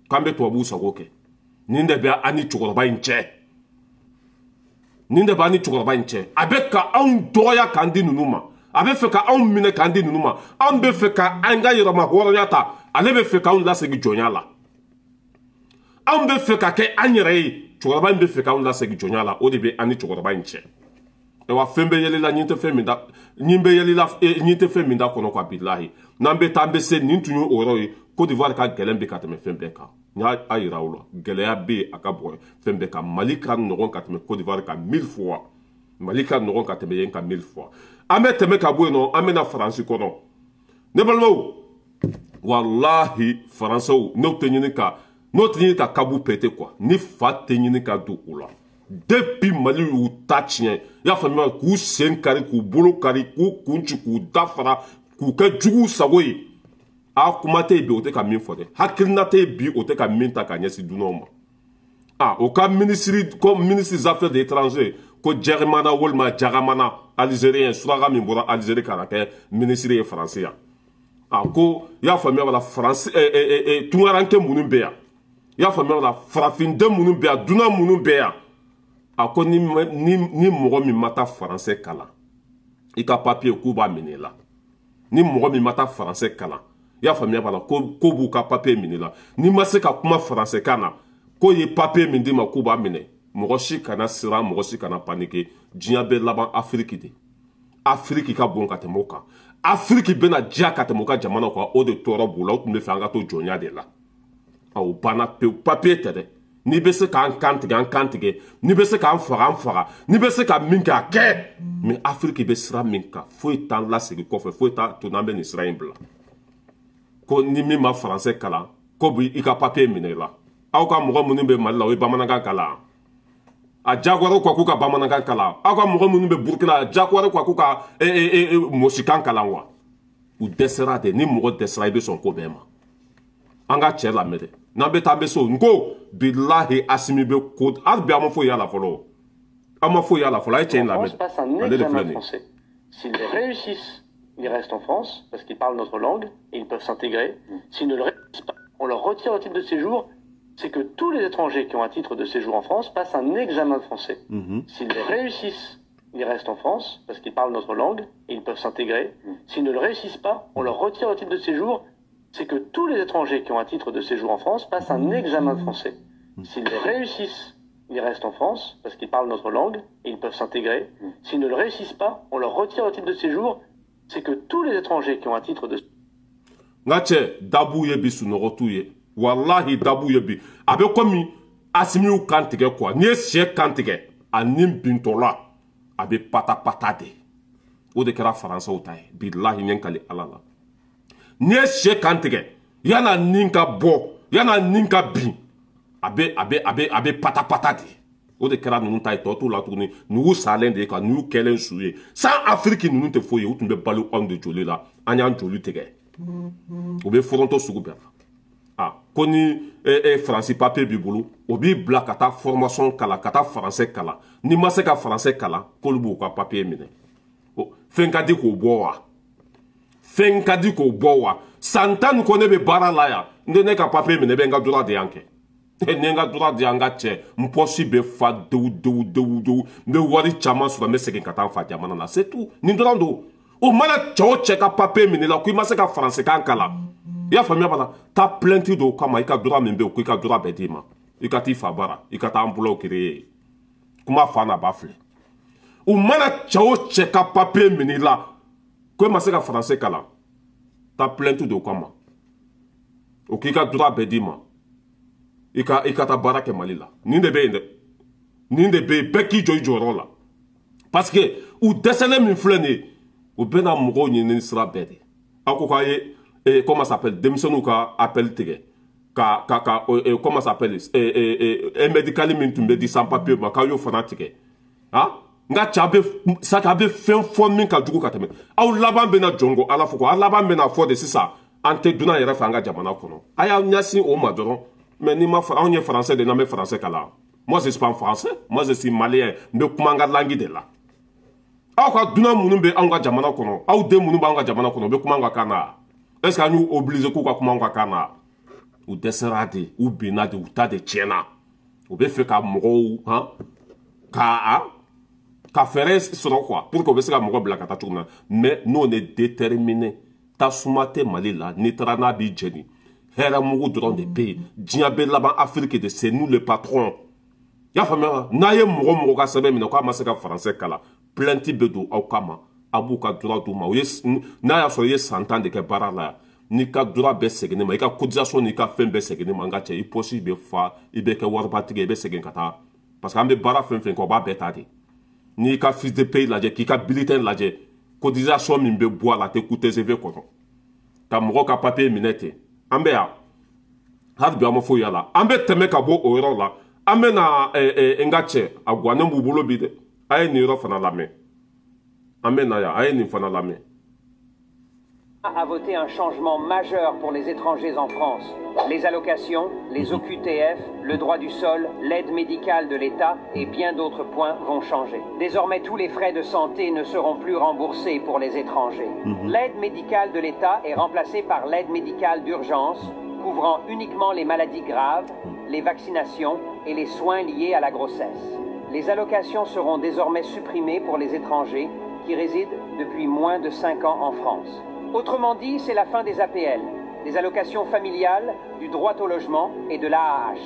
k'an bɛ tubabuw sago kɛ? Nin de bɛ an ni cɛkɔrɔba in cɛ. Nin de b'an ni cɛkɔrɔba in cɛ. A bɛ ka anw dɔgɔya k'an di ninnu ma. A bɛ fɛ ka anw minɛ k'an di ninnu ma. Anw bɛ fɛ ka an ka yɛrɛma hɔrɔnya ta, ale bɛ fɛ k'anw lasegin jɔnya la. Anw bɛ fɛ ka kɛ an yɛrɛ ye, cɛkɔrɔba in bɛ fɛ k'anw lasegin jɔnya la. O de bɛ an ni cɛkɔrɔba in cɛ. Wa fɛn bɛ yɛlɛ la, ɲin tɛ fɛn min da, ɲin bɛ yɛlɛ la, ɲin tɛ fɛn min da kɔnɔ quoi, bilahi. N'an bɛ taa an bɛ se, nin tun ye o yɔrɔ ye. Côte d'Ivoire ka gɛlɛn bi ka tɛmɛ fɛn bɛɛ kan. N y'a yira aw la, gɛlɛya bɛ yen, a ka bon fɛn bɛɛ kan. Mali ka nɔgɔn ka tɛmɛ Côte d'Ivoire kan 1000 fois. Mali ka nɔgɔn ka tɛmɛ yen kan 1000 fois. An bɛ tɛmɛ ka bɔ yen nɔ, an bɛ na Faransi kɔnɔ. Ne balimaw, walahi Faransɛw n'o tɛ ɲini ka n'o tɛ ɲini ka kabu péter quoi, ni fa tɛ ɲini ka don u la. Depuis Mali y'u ta tiɲɛ, i y'a faamuya, k'u sen kari, k'u bolo kari, k'u kun ci, k'u da fara, k'u kɛ juguw sago ye. A kuma tɛ yen bi o tɛ ka min fɔ dɛ, hakilina tɛ yen bi o tɛ ka min ta ka ɲɛsin dunanw ma. Ah, o ka ministre, ko ministre des affaires étrangères, ko Jɛrimana walima Jagamana, algérien suraka min bɔra Algérie ka na kɛ ministre ye Faransi yan. Ah, ko i y'a faamuya wala, Faransi tunkaranke minnu bɛ yan, i y'a faamuya wala, farafinden minnu bɛ yan, dunan minnu bɛ yan, a ko ni mɔgɔ min ma taa faransɛ kalan, i ka papier k'u b'a minɛ i la. Ni mɔgɔ min ma taa faransɛ kalan, i y'a faamuya b'a la, ko b'u ka papier minɛ i la. N'i ma se ka kuma faransɛ kan na, k'o ye papier min d'i ma, k'u b'a minɛ. Mɔgɔ si kana siran, mɔgɔ si kana paniquer. Diɲɛ bɛ laban Afiriki de. Afiriki ka bon ka tɛmɛ o kan. Afiriki bɛna diya ka tɛmɛ u ka jamana kan. O de tɔɔrɔ b'u la. O tun bɛ fɛ an ka to jɔnya de la. O banna pewu. Papier tɛ dɛ. N'i bɛ se k'an kan tigɛ, an kan tigɛ. N'i bɛ se k'an faga, an faga. N'i bɛ se ka min kɛ, a kɛ. Mais Afiriki bɛ sira min kan, foyi t'an lasegin kɔfɛ, foyi t'a to n'an bɛ nin sira in bila. Ko ni min ma faransɛ kalan, ko bi i ka papier minɛ i la. Aw ka mɔgɔ minnu bɛ Mali la, o ye bamanankan kalan. A jagoyara quoi k'u ka bamanankan kalan. Aw ka mɔgɔ minnu bɛ Burukina, a jagoyara quoi k'u ka mosikan kalan wa. U dɛsɛra de. Ni mɔgɔ dɛsɛra, i bɛ sɔn ko bɛɛ ma. An ka cɛ lamɛn dɛ. N'an bɛ taa an bɛ so, n ko bilahi Asimi bɛ ko hali bi an ma foyi y'a la fɔlɔ. An ma foyi y'a la fɔlɔ. A ye cɛ in lamɛn. Ale de filɛ nin ye. S'ils réussissent, ils restent en France parce qu'ils parlent notre langue et ils peuvent s'intégrer. S'ils ne le réussissent pas, on leur retire le titre de séjour. C'est que tous les étrangers qui ont un titre de séjour en France passent un examen de français. S'ils le réussissent, ils restent en France parce qu'ils parlent notre langue et ils peuvent s'intégrer. S'ils ne le réussissent pas, on leur retire le titre de séjour. C'est que tous les étrangers qui ont un titre de séjour en France passent un examen de français. S'ils le réussissent, ils restent en France parce qu'ils parlent notre langue et ils peuvent s'intégrer. S'ils ne le réussissent pas, on leur retire le titre de séjour. C'est que tous les étrangers qui ont un titre de... Nga cɛ, dabu ye bi, sunɔgɔ t'u ye. Wallahi dabu ye bi. A bɛ komi Asimi y'u kan tigɛ quoi. N'i ye sɛ kan tigɛ, a ni bintɔ la, a bɛ pata pata de. O de kɛra Faransɛw ta ye. Bilahi n ye n kali Ala la. N'i ye sɛ kan tigɛ, yan'a ni ka bɔ, yan'a ni ka bin, a bɛ pata pata de. O de kɛra ninnu ta ye. Tɔ t'u la tuguni. Nugu salen de ye ka n'u kɛlen su ye. Sans Afrique ninnu tɛ foyi ye. U tun bɛ balo anw de joli la. An y'an joli tigɛ. U bɛ foronto sugu bɛɛ la. Ah, ko ni Faransi papier b'i bolo, o b'i bila ka taa formation kalan, ka taa faransɛ kalan. N'i ma se ka faransɛ kalan, k'olu b'u ka papier minɛ. Fɛn ka di k'o bɔ wa? Fɛn ka di k'o bɔ wa? San 10 kɔ ne bɛ baara la yan, n tɛ ne ka papier minɛ, bɛ n ka droit de yan kɛ. Ni n ka droit de yan ka cɛ, n poche bɛ fa dewu dewu dewu dewu, n bɛ wari caman sɔrɔ, n bɛ segin ka taa n fa jamana la. C'est tout. Nin dɔrɔn don. O mana cɛ o cɛ ka papier minɛ la, ko i ma se ka faransɛkan kalan, I y'a faamuya b'a la, taa plainte dɔw kama, i ka droit min bɛ yen, ko i ka droit bɛɛ d'i ma, i ka t'i fa bara, i ka taa emploi créer. Kuma fa n'a ba filɛ, u mana cɛ o cɛ ka papier minɛ i la ko e ma se ka français kalan, taa plainte dɔw kama, o k'i ka droit bɛɛ d'i ma, i ka taa baara kɛ Mali la. Nin de bɛ yen dɛ, nin de bɛ yen, bɛɛ k'i jɔ i jɔyɔrɔ la, parce que u dɛsɛlen min filɛ nin ye, u bɛna mɔgɔw ɲini sira bɛɛ de. Aw ko k'a ye comment ça s'appelle, denmisɛnninw ka appel tigɛ ka comment ça s'appelle, médical min tun bɛ di sans papier ma, k'aw y'o fana tigɛ. Ah, n ka cɛ, a bɛ saki, a bɛ fɛn fɔ min ka jugu ka tɛmɛ aw laban bɛna jɔnko ala fɔ ko aw laban bɛna fɔ de sisan an tɛ dunan yɛrɛ fɛ an ka jamana kɔnɔ. A y'aw ɲɛsin o ma dɔrɔn. Mais n'i ma fɔ anw ye français de, n'an bɛ français kalan. Moi je suis pas français, moi je suis malien, n bɛ kuma n ka langue de la. Aw ka dunan minnu bɛ anw ka jamana kɔnɔ, aw den minnu b'anw ka jamana kɔnɔ, u bɛ kuma anw ka kan na. Est-ce qu'an y'u obligé k'u ka kuma anw ka kan na? U dɛsɛra de, u binna de, u ta de tiɲɛna. U bɛ fɛ ka mɔgɔw han ka fɛɛrɛ sɔrɔ quoi, pour que u bɛ se ka mɔgɔ bila ka taa cogo min na. Mais nous on est déterminé. Tasuma tɛ Mali la, n'i taara n'a b'i jeni. Hɛrɛ mugu dɔrɔn de bɛ yen. Diɲɛ bɛ laban Afrique de, c'est nous le patron. I y'a faamuya wa? N'a ye mɔgɔ ka sɛbɛn minɛ k'a ma se ka français kalan, plainte bɛ don aw kama, a b'u ka droit d'u ma. U ye n'a y'a sɔrɔ i ye san 10 de kɛ baara la yan, n'i ka droit bɛɛ seginni ma, i ka cotisation n'i ka fɛn bɛɛ seginni ma, n ka cɛ, i poche bɛ fa, i bɛ kɛ waribatigi ye, i bɛ segin ka taa. Parce que an bɛ baara fɛn fɛn kɛ, o b'a bɛɛ ta de. N'i ka fiche de paye lajɛ, k'i ka bulletin lajɛ, cotisation min bɛ bɔ a la, a tɛ ku TGV kɔnɔ. Ka mɔgɔ ka papier minɛ ten, an bɛ yan hali bi an ma foyi y'a la. An bɛ tɛmɛ ka bɔ o yɔrɔ la, an bɛ na n ka cɛ, a guwanen b'u bolo bi dɛ. A ye nin yɔrɔ fana lamɛn, an bɛ na yan, a ye nin fana lamɛn. A voté un changement majeur pour les étrangers en France. Les allocations, les OQTF, le droit du sol, l'aide médicale de l'État et bien d'autres points vont changer. Désormais, tous les frais de santé ne seront plus remboursés pour les étrangers. L'aide médicale de l'État est remplacée par l'aide médicale d'urgence, couvrant uniquement les maladies graves, les vaccinations et les soins liés à la grossesse. Les allocations seront désormais supprimées pour les étrangers qui résident depuis moins de 5 ans en France. Autrement dit, c'est la fin des APL, des allocations familiales, du droit au logement et de l'AAH.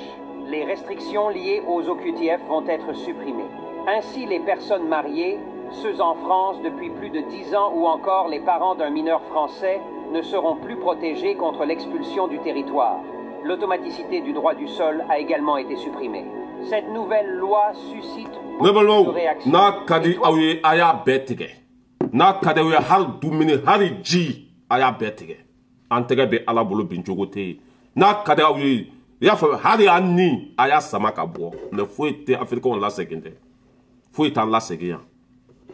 Les restrictions liées aux OQTF vont être supprimées. Ainsi, les personnes mariées, ceux en France depuis plus de 10 ans ou encore les parents d'un mineur français ne seront plus protégés contre l'expulsion du territoire. L'automaticité du droit du sol a également été supprimée. Cette nouvelle loi suscite beaucoup de réactions. N'a ka di aw ye, a y'a bɛɛ tigɛ. N'a ka di aw ye, hali dumuni, hali ji, a y'a bɛɛ tigɛ. An tɛgɛ bɛ Ala bolo, bin cogo tɛ yen. N'a ka di aw ye, i y'a faamu, hali an ni a y'a sama ka bɔ, mais foyi tɛ Africains lasegin dɛ, foyi t'an lasegin yan.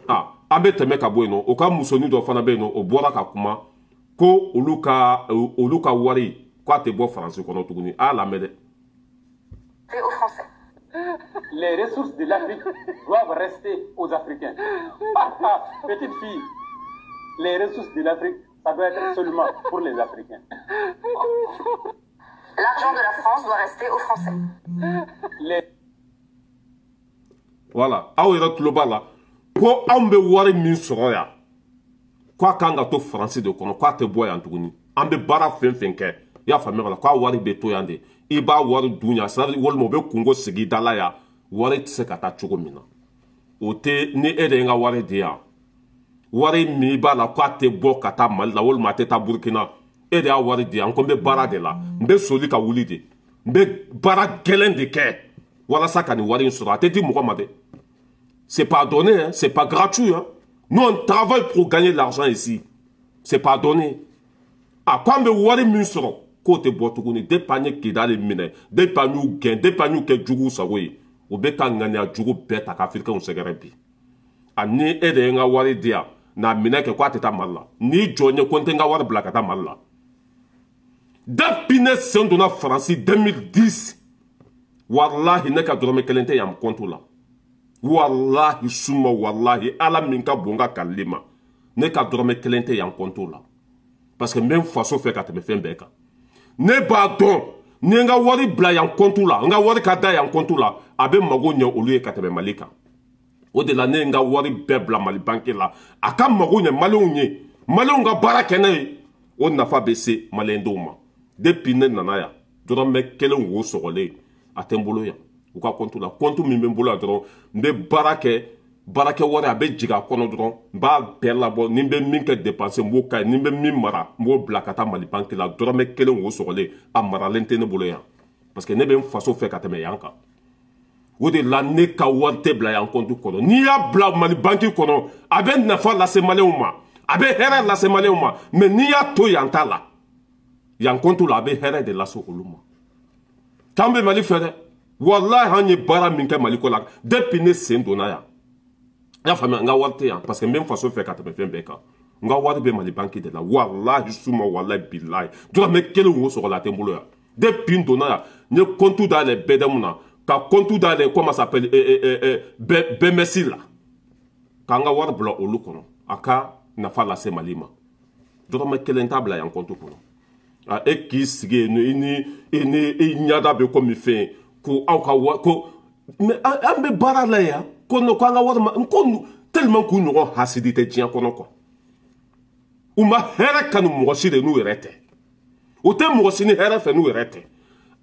Ah, an bɛ tɛmɛ ka bɔ yen nɔ, o ka musonin dɔ fana bɛ yen nɔ, o bɔra ka kuma ko olu ka wari k'a tɛ bɔ Faransi kɔnɔ tuguni. A y'a lamɛn dɛ. Aux Français. Les ressources de l'Afrique doivent rester aux Africains. Petite fille, les ressources de l'Afrique, ça doit être seulement pour les Africains. L'argent de la France doit rester aux Français. Les... Voilà, aw yɛrɛ tulo b'a la ko anw bɛ wari min sɔrɔ yan, k'a kan ka to Faransi de kɔnɔ, k'a tɛ bɔ yan tuguni. An bɛ baara fɛn fɛn kɛ, i y'a faamuya la, k'a wari bɛ to yan de. I b'a wari dun yan, walima u bɛ kungo sigi da la yan, wari tɛ se ka taa cogo min na. O tɛ ni e de ye n ka wari di yan, wari min b'a la k'a tɛ bɔ ka taa Mali la walima a tɛ taa Burukina, e de y'a wari di yan. Ko n bɛ baara de la, n bɛ soli ka wuli de, n bɛ baara gɛlɛn de kɛ walasa ka nin wari in sɔrɔ. A tɛ di mɔgɔ ma dɛ. C'est pas donné, hein? C'est pas gratuit, hein? Nous on travaille pour gagner de l'argent ici, c'est pas donné. A ko an bɛ wari min sɔrɔ, k'o tɛ bɔ tuguni. Depuis an ye Kidali minɛ, depuis an y'u gɛn, depuis an y'u kɛ juguw sago ye, u bɛ ka ŋaniya jugu bɛɛ ta ka Africains sɛgɛrɛ bi. Ani e de ye n ka wari di yan, n'a minɛ kɛ k'a tɛ taa Mali la, n'i jɔ n ye ko n tɛ n ka wari bila ka taa Mali la. Depuis ne sen donna Faransi 2010, walahi ne ka dɔrɔmɛ kelen tɛ yan compte la. Walahi suma, walahi Ala min ka bon ka kalili ma, ne ka dɔrɔmɛ kelen tɛ yan compte la. Parce que n bɛ n faso fɛ ka tɛmɛ fɛn bɛɛ kan. Ne b'a dɔn ni n ka wari bila yan compte la, n ka wari ka da yan compte la, a bɛ mago ɲɛ olu ye ka tɛmɛ Mali kan. O de la ne ye n ka wari bɛɛ bila Mali banque la, a ka mago ɲɛ Maliyɛnw ye, Maliyɛnw ka baara kɛ ne ye. O nafa bɛ se maliyɛndenw ma. Depuis ne nana yan, dɔrɔmɛ kelen wo sɔgɔlen a tɛ n bolo yan. U ka compte la, compte min bɛ n bolo yan dɔrɔn, n bɛ baara kɛ, baarakɛ wari a bɛ jigin a kɔnɔ dɔrɔn, n b'a bɛɛ labɔ. Ni n bɛ min kɛ dépense n b'o k'a ye, ni n bɛ min mara n b'o bila ka taa Mali banque la. Dɔrɔmɛ kelen wo sɔgɔlen a maralen tɛ ne bolo yan, parce que ne bɛ n faso fɛ ka tɛmɛ yan kan. O de la ne ka wari tɛ bila yan compte kɔnɔ. N'i y'a bila Mali banque kɔnɔ, a bɛ nafa lase maliyɛnw ma, a bɛ hɛrɛ lase maliyɛnw ma. Mais n'i y'a to yan ta la, yan compte la, a bɛ hɛrɛ de lase olu ma. T'an bɛ Mali fɛ dɛ, walahi an ye baara min kɛ Mali ko la depuis ne sen donna yan, i y'a faamuya, n ka wari tɛ yan parce que n bɛ n faso fɛ ka tɛmɛ fɛn bɛɛ kan. N ka wari bɛ Mali banque de la, walahi suma walahi bilahi, dɔrɔmɛ kelen wo sɔgɔla a tɛ n bolo yan. Depuis n donna yan, n ye compte dayɛlɛ BDM na, ka compte dayɛlɛ comment ça s'appelle BMS la, k'an ka wari bila olu kɔnɔ, a ka nafa lase Mali ma. Dɔrɔmɛ kelen t'a bila yan compte kɔnɔ. A e k'i sigi yen i ni i ni i ɲɛda bɛ komi fɛn ko aw ka wari ko, mais an bɛ baara la yan ko non, ko an ka wari ma ko tellement k'u ɲɔgɔn hasidi tɛ diɲɛ kɔnɔ quoi. U ma hɛrɛ kanu mɔgɔ si de n'u yɛrɛ tɛ, u tɛ mɔgɔ si ni hɛrɛ fɛ n'u yɛrɛ tɛ.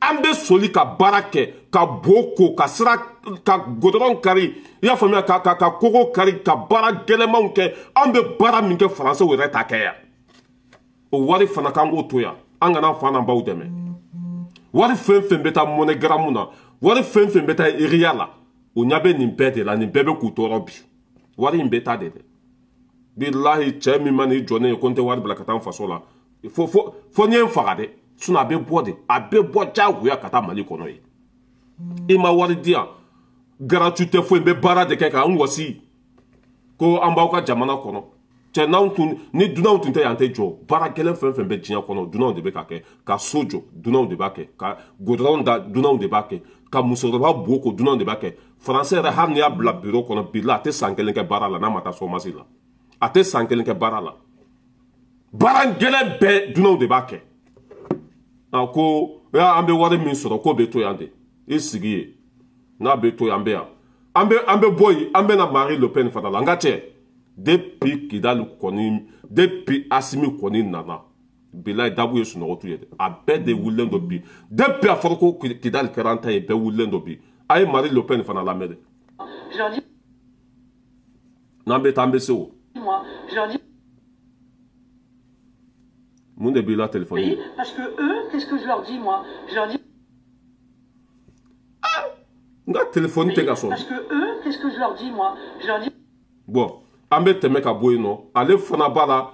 An bɛ soli ka baara kɛ, ka bo ko, ka sira, ka goudron kari, i y'a faamuya, ka kogo kari, ka baara gɛlɛmanw kɛ. An bɛ baara min kɛ faransɛw yɛrɛ t'a kɛ yan. O wari fana k'an k'o to yan, an kana fa n'an baw dɛmɛ. Wari fɛn fɛn bɛ taa MoneyGram na, wari fɛn fɛn bɛ taa Ria la, o ɲɛ bɛ nin bɛɛ de la, nin bɛɛ bɛ k'u tɔɔrɔ bi. Wari in bɛ taa de dɛ. Bilahi cɛ min ma n'i jɔ ne ye ko n tɛ wari bila ka taa n faso la, fo n ye n faga dɛ. Sinon a bɛ bɔ de, a bɛ bɔ diyagoya ka taa Mali kɔnɔ yen. I ma wari di yan, gratuit tɛ foyi, n bɛ baara de kɛ k'an wasi ko an b'aw ka jamana kɔnɔ. Cɛ n'anw tun ni dunanw tun tɛ yan tɛ jɔ. Baara gɛlɛn fɛn fɛn bɛ diɲɛ kɔnɔ, dunanw de bɛ ka kɛ. Ka so jɔ, dunanw de b'a kɛ. Ka goudron da, dunanw de b'a kɛ. Ka musokɔrɔba bo ko, dunanw de b'a kɛ. Français yɛrɛ hali n'i y'a bila bureau kɔnɔ bi la, a tɛ san kelen kɛ baara la n'a ma taa chômage la. A tɛ san kelen kɛ baara la. Baara gɛlɛn bɛɛ dunanw de b'a kɛ. A ko an bɛ wari min sɔrɔ k'o bɛ to yan de. I sigi yen, n'a bɛ to yan, an bɛ yan. An bɛ bɔ yen, an bɛ na Marine Le Pen fana la. N ka cɛ, depuis Kidali kɔni, depuis Assimi kɔni nana, bilayi dabu ye sunɔgɔ t'u ye dɛ. A bɛɛ de wulilen don bi. Depuis a fɔra ko Kidali kɛra an ta ye, bɛɛ wulilen don bi. A ye Marine Le Pen fana lamɛn dɛ. N'an bɛ taa, an bɛ se o. Mun de b'i la téléphone? Parce que eux, qu'est-ce que je leur dis moi? Je leur dis. Ah, n ka téléphone tɛ ka sɔn. Parce que eux, qu'est-ce que je leur dis moi? Je leur dis. Bon, an bɛ tɛmɛ ka bɔ yen nɔ, ale fana b'a la,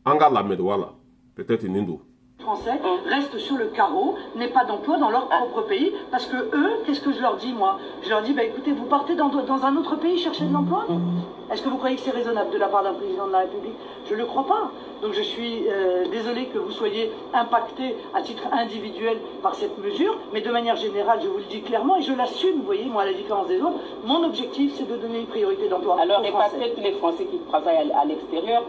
an ka lamɛn wala. Peut-être nin don. Français restent sur le carreau, n'aient pas d'emploi dans leur propre pays, parce que eux, qu'est-ce que je leur dis moi? Je leur dis, bah écoutez, vous partez dans un autre pays chercher de l'emploi? Est-ce que vous croyez que c'est raisonnable de la part d'un président de la République? Je ne le crois pas. Donc je suis désolée que vous soyez impacté à titre individuel par cette mesure, mais de manière générale, je vous le dis clairement, et je l'assume, vous voyez, moi, à la différence des autres, mon objectif, c'est de donner une priorité d'emploi. Alors, répatrier tous les Français qui travaillent à l'extérieur.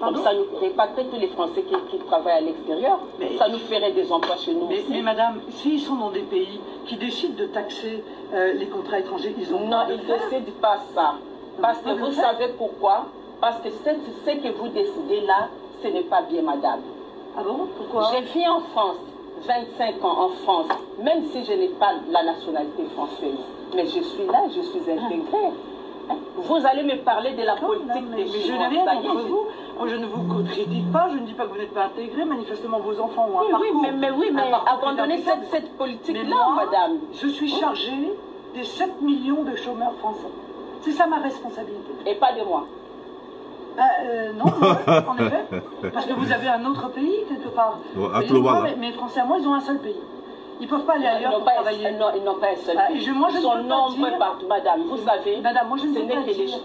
Comme ça, nous répatrier tous les Français qui travaillent à l'extérieur, ça nous ferait des emplois chez nous. Mais madame, s'ils sont dans des pays qui décident de taxer les contrats étrangers, ils ont... Non, ils ne décident pas ça. Parce que vous savez pourquoi? Parce que ce que vous décidez là, ce n'est pas bien, madame. Ah bon? Pourquoi? J'ai vécu en France, 25 ans en France, même si je n'ai pas la nationalité française. Mais je suis là, je suis intégrée. Vous allez me parler de la politique des Chinois. Mais je n'ai rien contre vous. Moi, je ne vous critique pas, je ne dis pas que vous n'êtes pas intégré. Manifestement, vos enfants ont un parcours. Oui, mais abandonnez cette politique-là, madame. Je suis chargée des 7 millions de chômeurs français. C'est ça ma responsabilité. Et pas de moi. Non, en effet. Parce que vous avez un autre pays, quelque part. Mais les Français à moi, ils ont un seul pays. Ils ne peuvent pas aller ailleurs pour travailler. Non, ils n'ont pas un seul pays. Ils sont nombreux partout, madame. Vous savez, madame, moi, je ne peux pas dire...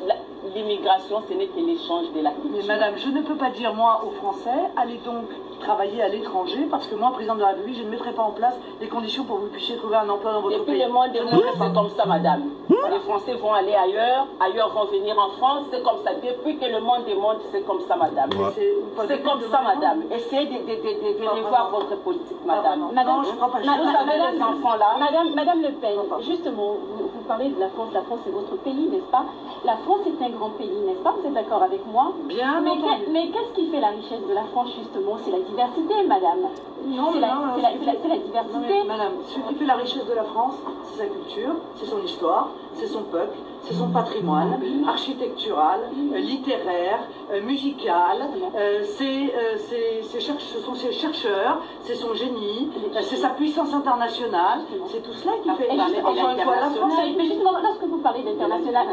L'immigration, ce n'est que l'échange de la culture. Mais madame, je ne peux pas dire, moi, aux Français, allez donc travailler à l'étranger, parce que moi, président de la République, je ne mettrai pas en place les conditions pour que vous puissiez trouver un emploi dans votre pays. Et puis le monde est c'est comme ça, madame. Les Français vont aller ailleurs, ailleurs vont venir en France, c'est comme ça. Depuis que le monde est monde, c'est comme ça, madame. C'est comme ça, madame. Essayez de revoir votre politique, madame. Madame, je crois pas. Vous avez les enfants là. Madame Le Pen, justement, vous Vous parlez de la France c'est votre pays, n'est-ce pas? La France est un grand pays, n'est-ce pas? Vous êtes d'accord avec moi? Bien entendu. Mais qu'est-ce qui fait la richesse de la France, justement? C'est la diversité, madame. Non, c'est la diversité. Non, mais, madame, ce qui fait la richesse de la France, c'est sa culture, c'est son histoire, c'est son peuple, c'est son patrimoine architectural, littéraire, musical, ce sont ses chercheurs, c'est son génie, c'est sa puissance internationale, c'est tout cela qui fait encore une fois la France. Mais justement, lorsque vous parlez d'international,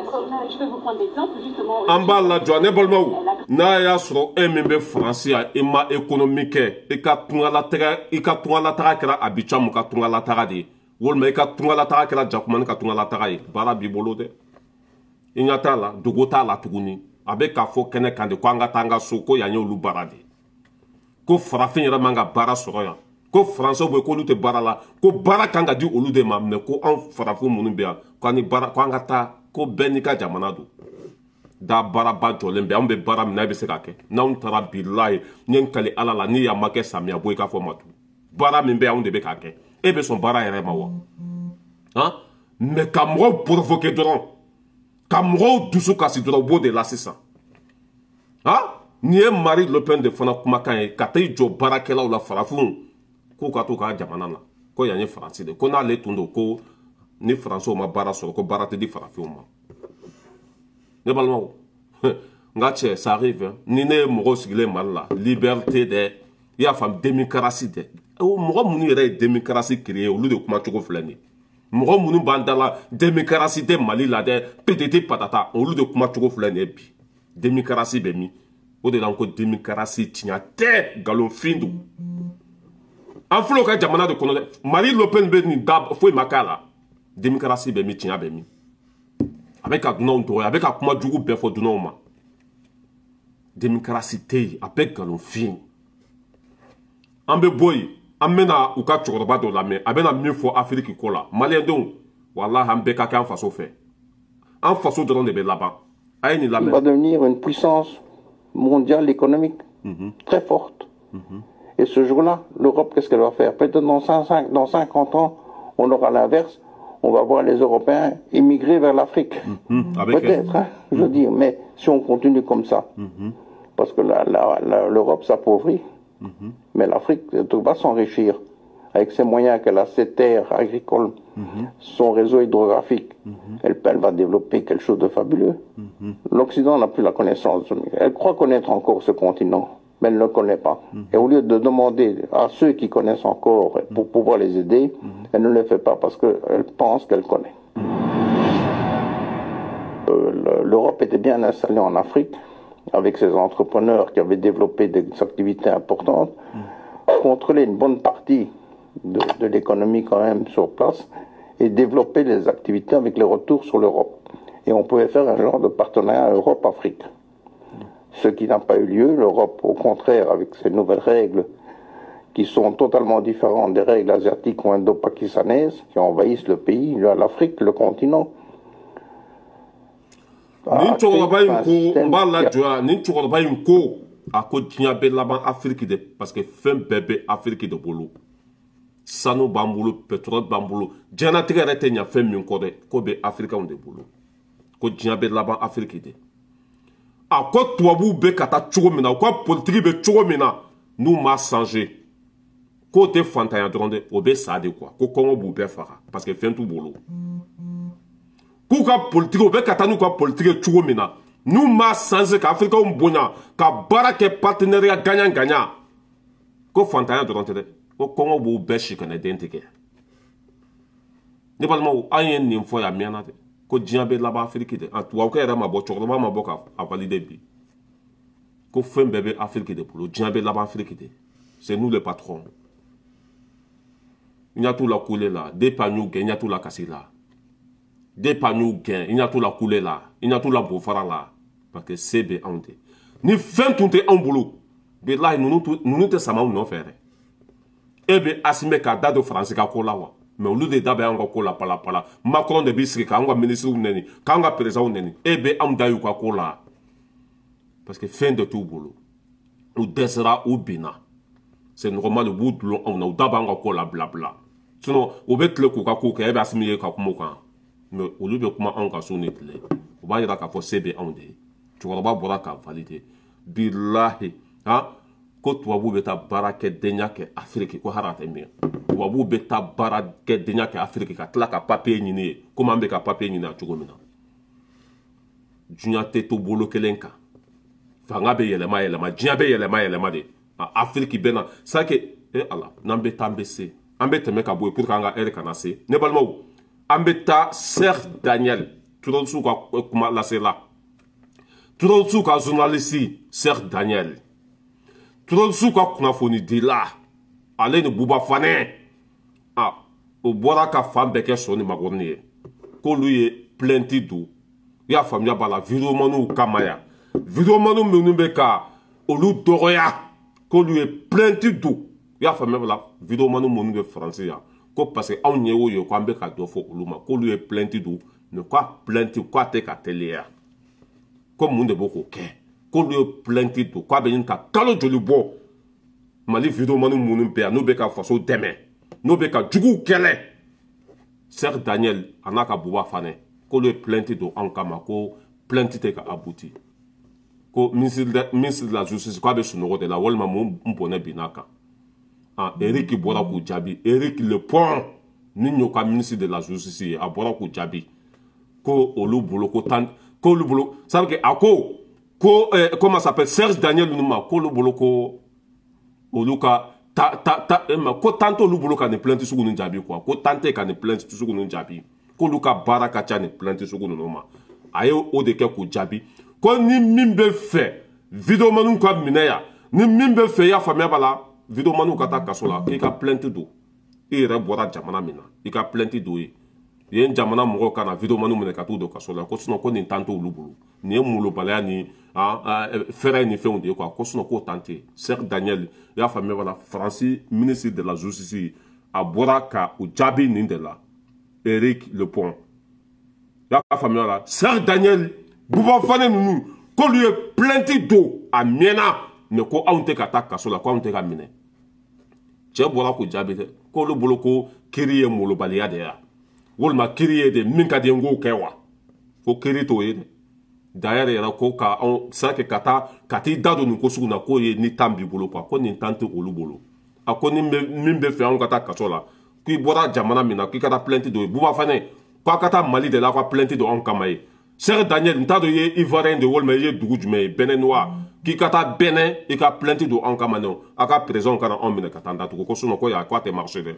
je peux vous prendre l'exemple justement. An b'a lajɔ ne balimaw, n'a y'a sɔrɔ e min bɛ Faransi yan, i ma économie kɛ, i ka tungalataga kɛra Abidjan mu ka tungalataga de ye, walima i ka tungalataga kɛra Jakumani ka tungalataga ye, baara b'i bolo dɛ. I ɲɛ t'a la, dogo t'a la tuguni. A bɛ k'a fɔ kɛnɛ kan de ko an ka taa an ka so, ko yan y'olu baara de ye, ko farafin yɛrɛ man ka baara sɔrɔ yan, ko faransɛw bɛ k'olu tɛ baara la, ko baara kan ka di olu de ma, mɛ ko anw farafin minnu bɛ yan, ko an ni baara, ko an ka taa, ko bɛɛ n'i ka jamana don. Da baaraba jɔlen bɛ, anw bɛ baara min na, e bɛ se k'a kɛ. N'anw taara bilayi, n ye n kali Ala la, ni yan ma kɛ samiya bɔ i k'a fɔ matu. Baara min bɛ anw de bɛ k'a kɛ, e bɛ sɔn baara yɛrɛ ma wa? Han, mɛ ka mɔgɔw provoquer dɔrɔn, ka mɔgɔw dusu kasi dɔrɔn, u b'o de la sisan. Han, nin ye Marine Le Pen de fana kumakan ye, ka taa i jɔ baarakɛlaw la farafinw, k'u ka t'u ka jamana na, ko yan ye Faransi de, ko n'ale tun don, ko ni Faransiw ma baara sɔrɔ, ko baara tɛ di farafinw ma. Ne balimaw, n ka cɛ, ça arrive, ni ne ye mɔgɔw sigilen Mali la, liberté dɛ, i y'a faamu, démocratie dɛ, mɔgɔ minnu yɛrɛ ye démocratie créé, olu de kumacogo filɛ nin ye. Mɔgɔ minnu b'an da la démocratie tɛ Mali la dɛ, PTT patata, olu de kumacogo filɛ nin ye bi. Démocratie bɛ min? O de la n ko démocratie tiɲɛ tɛ, nkalonfin don. An filɛ o ka jamana de kɔnɔ dɛ. Marine Le Pen bɛ nin da, foyi ma k'a la. Démocratie bɛ min, tiɲɛ bɛ min? A bɛ ka dunanw dɔgɔya, a bɛ ka kuma jugu bɛɛ fɔ dunanw ma. Démocratie tɛ yen, a bɛ nkalonfin. An bɛ bɔ yen, an bɛna u ka cɛkɔrɔba dɔ lamɛn, a bɛna min fɔ Afiriki ko la. Maliyɛndenw, walahi an bɛɛ ka kɛ an faso fɛ. An faso dɔrɔn de bɛ laban. A ye nin lamɛn. Va devenir une puissance mondiale économique très forte. Et ce jour-là, l'Europe, qu'est-ce qu'elle va faire? Peut-être dans 50 ans, on aura l'inverse. On va voir les Européens immigrer vers l'Afrique. Peut-être, hein, je veux dire. Mais si on continue comme ça, parce que l'Europe s'appauvrit, mais l'Afrique va s'enrichir avec ses moyens qu'elle a, ses terres agricoles, son réseau hydrographique. Elle va développer quelque chose de fabuleux. L'Occident n'a plus la connaissance. Elle croit connaître encore ce continent, mais elle ne le connaît pas. Et au lieu de demander à ceux qui connaissent encore pour pouvoir les aider, elle ne le fait pas parce qu'elle pense qu'elle connaît. L'Europe était bien installée en Afrique, avec ses entrepreneurs qui avaient développé des activités importantes, contrôler une bonne partie de l'économie quand même sur place et développer les activités avec les retours sur l'Europe. Et on pouvait faire un genre de partenariat Europe-Afrique. Ce qui n'a pas eu lieu, l'Europe, au contraire, avec ses nouvelles règles qui sont totalement différentes des règles asiatiques ou indo-pakistanaises qui envahissent le pays, l'Afrique, le continent. Nin cɛkɔrɔba in ko n b'a lajɔ yan, nin cɛkɔrɔba in ko a ko diɲɛ bɛ laban Afiriki de, parce que fɛn bɛɛ bɛ Afiriki de bolo. Sanu b'an bolo, pétrole b'an bolo, diɲɛlatigɛ yɛrɛ tɛ ɲa fɛn min kɔ dɛ, ko bɛ Afirikɛnw de bolo. Ko diɲɛ bɛ laban Afiriki de. A ko tubabuw bɛ ka taa cogo min na, u ka politiki bɛ cogo min na, n'u ma changer, k'o tɛ fantanya dɔrɔn dɛ, o bɛ sa de quoi, ko kɔngɔ b'u bɛɛ faga parce que fɛn t'u bolo. K'u ka politiki, u bɛ ka taa n'u ka politiki ye cogo min na, n'u ma changer ka Afirikɛnw bonya, ka baara kɛ partenariat gagnant gagnant, ko fantanya dɔrɔn tɛ dɛ, ko kɔngɔ b'u bɛɛ si ka na den tigɛ. Ne balimaw, an ye nin fɔ yan mɛnna dɛ, ko diɲɛ bɛ laban Afiriki de. A tubabukɛ yɛrɛ ma bɔ, cɛkɔrɔba ma bɔ k'a valider bi, ko fɛn bɛɛ bɛ Afiriki de bolo, diɲɛ bɛ laban Afiriki de. C'est nous les patrons. I ɲɛ t'u la kule la, depuis an y'u gɛn, i ɲɛ t'u la kasi la. Depuis an y'u gɛn, i ɲɛ t'u la kule la, i ɲɛ t'u la bofara la, parce que se bɛ anw de. Ni fɛn tun tɛ anw bolo, bilahi ninnu tɛ sama anw nɔfɛ yɛrɛ. E bɛ Asime k'a da don Faransi ka ko la wa? Mais olu de da bɛ anw ka ko la palapala. Macron de b'i sigi k'anw ka ministres nɛni, k'anw ka présidents nɛni. E bɛ anw da y'u ka ko la, parce que fɛn de t'u bolo. U dɛsɛra, u binna. C'est normal, u b'u dulon anw na, u da b'an ka ko la bila bila. Sinon u bɛ tile k'u ka ko kɛ, e bɛ Asimi ye ka kuma o kan. Mais olu bɛ kuma anw ka so ni tile, o b'a yira k'a fɔ se bɛ anw de ye. Cɛkɔrɔba bɔra k'a valider, bilahi, han, ko tubabuw bɛ taa baarakɛdenya kɛ Afiriki, ko hali a tɛ mɛn. Tubabuw bɛ taa baarakɛdenya kɛ Afiriki ka tila ka papiye ɲini yen, komi an bɛ ka papiye ɲini a cogo min na. Diɲɛ tɛ to bolo kelen kan, fanga bɛ yɛlɛma yɛlɛma, diɲɛ bɛ yɛlɛma yɛlɛma de. Afiriki bɛ na sake e ala, n'an bɛ taa, an bɛ se, an bɛ tɛmɛ ka bɔ yen pour que an ka heure kana se. Ne balimaw, an bɛ taa Serge Daniel terroriste ka kuma lasela, terroriste ka journaliste Serge Daniel, terroriste ka kunnafonidila, ale ni Buba Fanɛ, a o bɔra ka fan bɛɛ kɛ sɔ ni makɔrɔni ye, k'olu ye plainte don. I y'a faamuya b'a la, videomaniw kama yan, videomaniw minnu bɛ ka olu dɔgɔya, k'olu ye plainte don. I y'a faamuya b'a la, videomaniw minnu bɛ Faransi yan, ko parce que anw ɲɛ y'o ye ko an bɛ ka dɔ fɔ olu ma, k'olu ye plainte don, mais k'a plainte k'a tɛ ka teliya, ko mun de b'o k'o kɛ, k'olu ye plainte don, k'a bɛ ɲini ka kalo joli bɔ. Mali videomani minnu bɛ yan, n'u bɛ ka faso dɛmɛ, n'u bɛ ka juguw kɛlɛ, Serge Daniel a n'a ka Buba Fanɛ, k'olu ye plainte don anw kama, ko plainte tɛ ka abouti, ko ministre de la justice k'a bɛ sunɔgɔ de la, walima mun bɔnɛ bin n'a kan. Ah, Eric bɔra k'u jaabi, Eric Le Pont ni y'o ka ministre de la justice ye, a bɔra k'u jaabi ko olu bolo ko tan, k'olu bolo, ça veut dire a ko comment ça s'appelle, Serge Daniel ninnu ma, k'olu bolo ko olu ka ta ta ta ko tan t'olu bolo ka nin plainte sugu ninnu jaabi quoi, ko tan tɛ ka nin plainte sugu ninnu jaabi, k'olu ka baara ka ca nin plainte sugu ninnu ma. A ye o de kɛ k'u jaabi ko ni min bɛ fɛ videomaniw ka minɛ yan, ni min bɛ fɛ, i y'a faamuya b'a la, videomaniw ka taa kaso la, k'i ka plainte don, i yɛrɛ bɔra jamana min na, i ka plainte don yen, yen jamana mɔgɔw ka na videomaniw minɛ ka t'u don kaso la, ko sinon ko nin tan t'olu bolo, nin ye molobaliya ni fɛrɛ ni fɛnw de ye quoi, ko sinon k'o tan tɛ yen. Serge Daniel, i y'a faamuya b'a la, Faransi ministre de la justice, a bɔra ka o jaabi nin de la, Eric Le Pont, i y'a faamuya la, Serge Daniel, Buba Fanɛ ninnu, k'olu ye plainte don a mɛnna, mais ko anw tɛ ka taa kaso la, ko anw tɛ ka minɛ. Cɛ bɔra k'o jaabi dɛ, k'olu bolo ko kiiri ye molobaliya de ye, walima kiiri ye de min ka di n k'o kɛ wa, ko kiiri t'o ye dɛ. D'ailleurs yɛrɛ ko ka anw sake ka taa ka t'i da don nin ko sugu na, k'o ye ni tan b'i bolo quoi, ko nin tan tɛ olu bolo. A ko ni min bɛ fɛ anw ka taa kaso la, k'i bɔra jamana min na, k'i ka taa plainte don yen. Buba Fanɛ k'a ka taa Mali de la, ka plainte don anw kama ye. Serge Daniel, n t'a dɔn i ye Ivoirien de walima i ye dugu jumɛn ye, Béninois, k'i ka taa Bénin, i ka plainte don anw kama nɔ, a ka président kana anw minɛ ka taa datugu, ko sinon ko yan k'a tɛ marcher dɛ.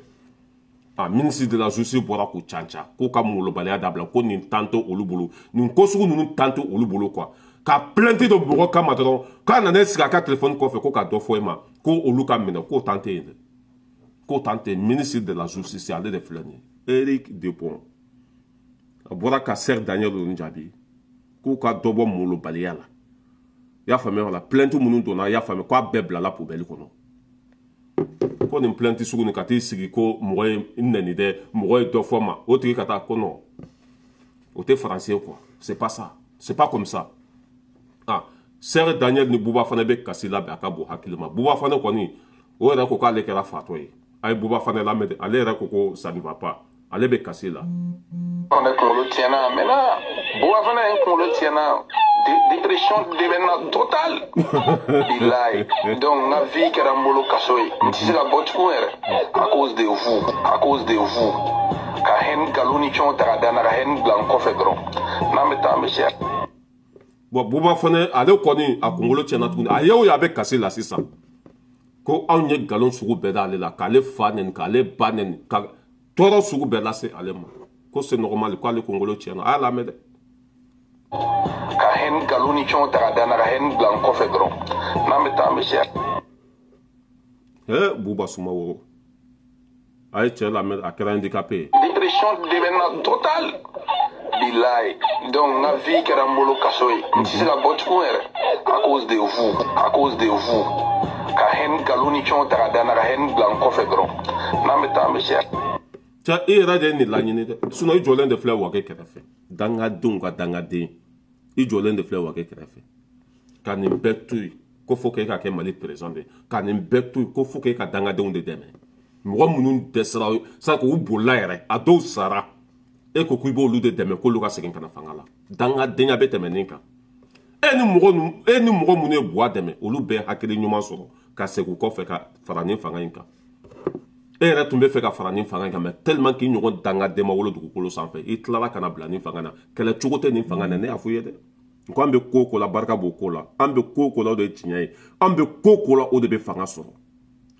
Ah, ministre de la justice bɔra k'u canca, k'u ka molobaliya dabila, ko nin tan tɛ olu bolo, nin ko sugu ninnu tan tɛ olu bolo quoi, ka plainte don mɔgɔ kama dɔrɔn, k'a nana sigi a ka téléphone kɔfɛ ko ka dɔ fɔ e ma, ko olu ka minɛ, k'o tan tɛ yen dɛ, k'o tan tɛ. Ministre de la justice ale de filɛ nin ye, Eric Dupont, a bɔra ka Serge Daniel ninnu jaabi k'u ka dɔ bɔ molobaliya la. I y'a faamuya la, plainte minnu donna, i y'a faamuya k'a bɛɛ bilala poubelle kɔnɔ, ko nin plainte sugu nin ka t'i sigi ko mɔgɔ ye n nɛni dɛ, mɔgɔ ye dɔ fɔ ma, o tigi ka taa ko non, o tɛ français quoi, c'est pas ça, c'est pas comme ça. Ah, Serge Daniel ni Buba Fanɛ bɛ kasi labɛn, a ka bon hakili ma. Buba Fanɛ kɔni, o yɛrɛ ko k'ale kɛra fatɔ ye. A ye Buba Fanɛ lamɛn dɛ, ale yɛrɛ ko ko ça ne va pas, ale bɛ kasi la. Ne kunkolo tiɲɛna a mɛnna, Buba Fanɛ ye kunkolo tiɲɛna, dépression devenna totale, bilayi. Donc n ka vie kɛra n bolo kaso ye, n tɛ se ka bɔ tugun yɛrɛ, à cause de vous, à cause de vous, ka haine nkalon ni fɛnw ta ka da n na, ka haine bila n kɔfɛ dɔrɔn, n'an bɛ taa an bɛ se. Bon, Buba Fanɛ ale kɔni a kunkolo tiɲɛna tuguni, a ye o ye a bɛ kasi la sisan, ko anw ye nkalon sugu bɛɛ d'ale la, k'ale fa nɛni, k'ale ba nɛni, ka tɔɔrɔ sugu bɛɛ lase ale ma, ko c'est normal, k'ale kunkolo tiɲɛna. A y'a lamɛn dɛ. Ka haine nkalon ni fɛnw ta ka da n na, ka haine bila n kɔfɛ dɔrɔn, n'an bɛ taa an bɛ se. Buba Sumaworo, a ye cɛ lamɛn, a kɛra handicapé ye. Dépression devenna totale, bilayi. Donc n ka vie kɛra n bolo kaso ye, n tɛ se ka bɔ tugun yɛrɛ, à cause de vous, à cause de vous, ka haine nkalon ni fɛnw ta ka da n na, ka haine bila n kɔfɛ dɔrɔn, n'an bɛ taa an bɛ se. Cɛ, i yɛrɛ de ye nin laɲini dɛ, sinon i jɔlen de filɛ Wage kɛrɛfɛ, dangadenw ka dangaden, i jɔlen de filɛ Wage kɛrɛfɛ, ka nin bɛɛ to yen ko fo k'e ka kɛ Mali président de ye, ka nin bɛɛ to yen ko fo k'e ka dangadenw de dɛmɛ, mɔgɔ minnu dɛsɛra sa k'u bolila yɛrɛ, a dɔw sara, E ko k'i b'olu de dɛmɛ k'olu ka segin ka na fanga la. Dangadenya bɛ tɛmɛ nin kan. E ni mɔgɔ minnu ye Buwa dɛmɛ, olu bɛɛ hakili ɲuman sɔrɔ ka segin u kɔfɛ ka fara nin fanga in kan. E yɛrɛ tun bɛ fɛ ka fara nin fanga in kan, mais tellement k'i ɲɔgɔn dangaden ma wolo dugukolo sanfɛ, i tilala ka na bila nin fanga na. Kɛlɛ cogo tɛ nin fanga na, ne y'a fɔ i ye dɛ. N ko an bɛ ko o ko la, barika b'o ko la. An bɛ ko o ko la, o de ye tiɲɛ ye. An bɛ ko o ko la, o de bɛ fanga sɔrɔ.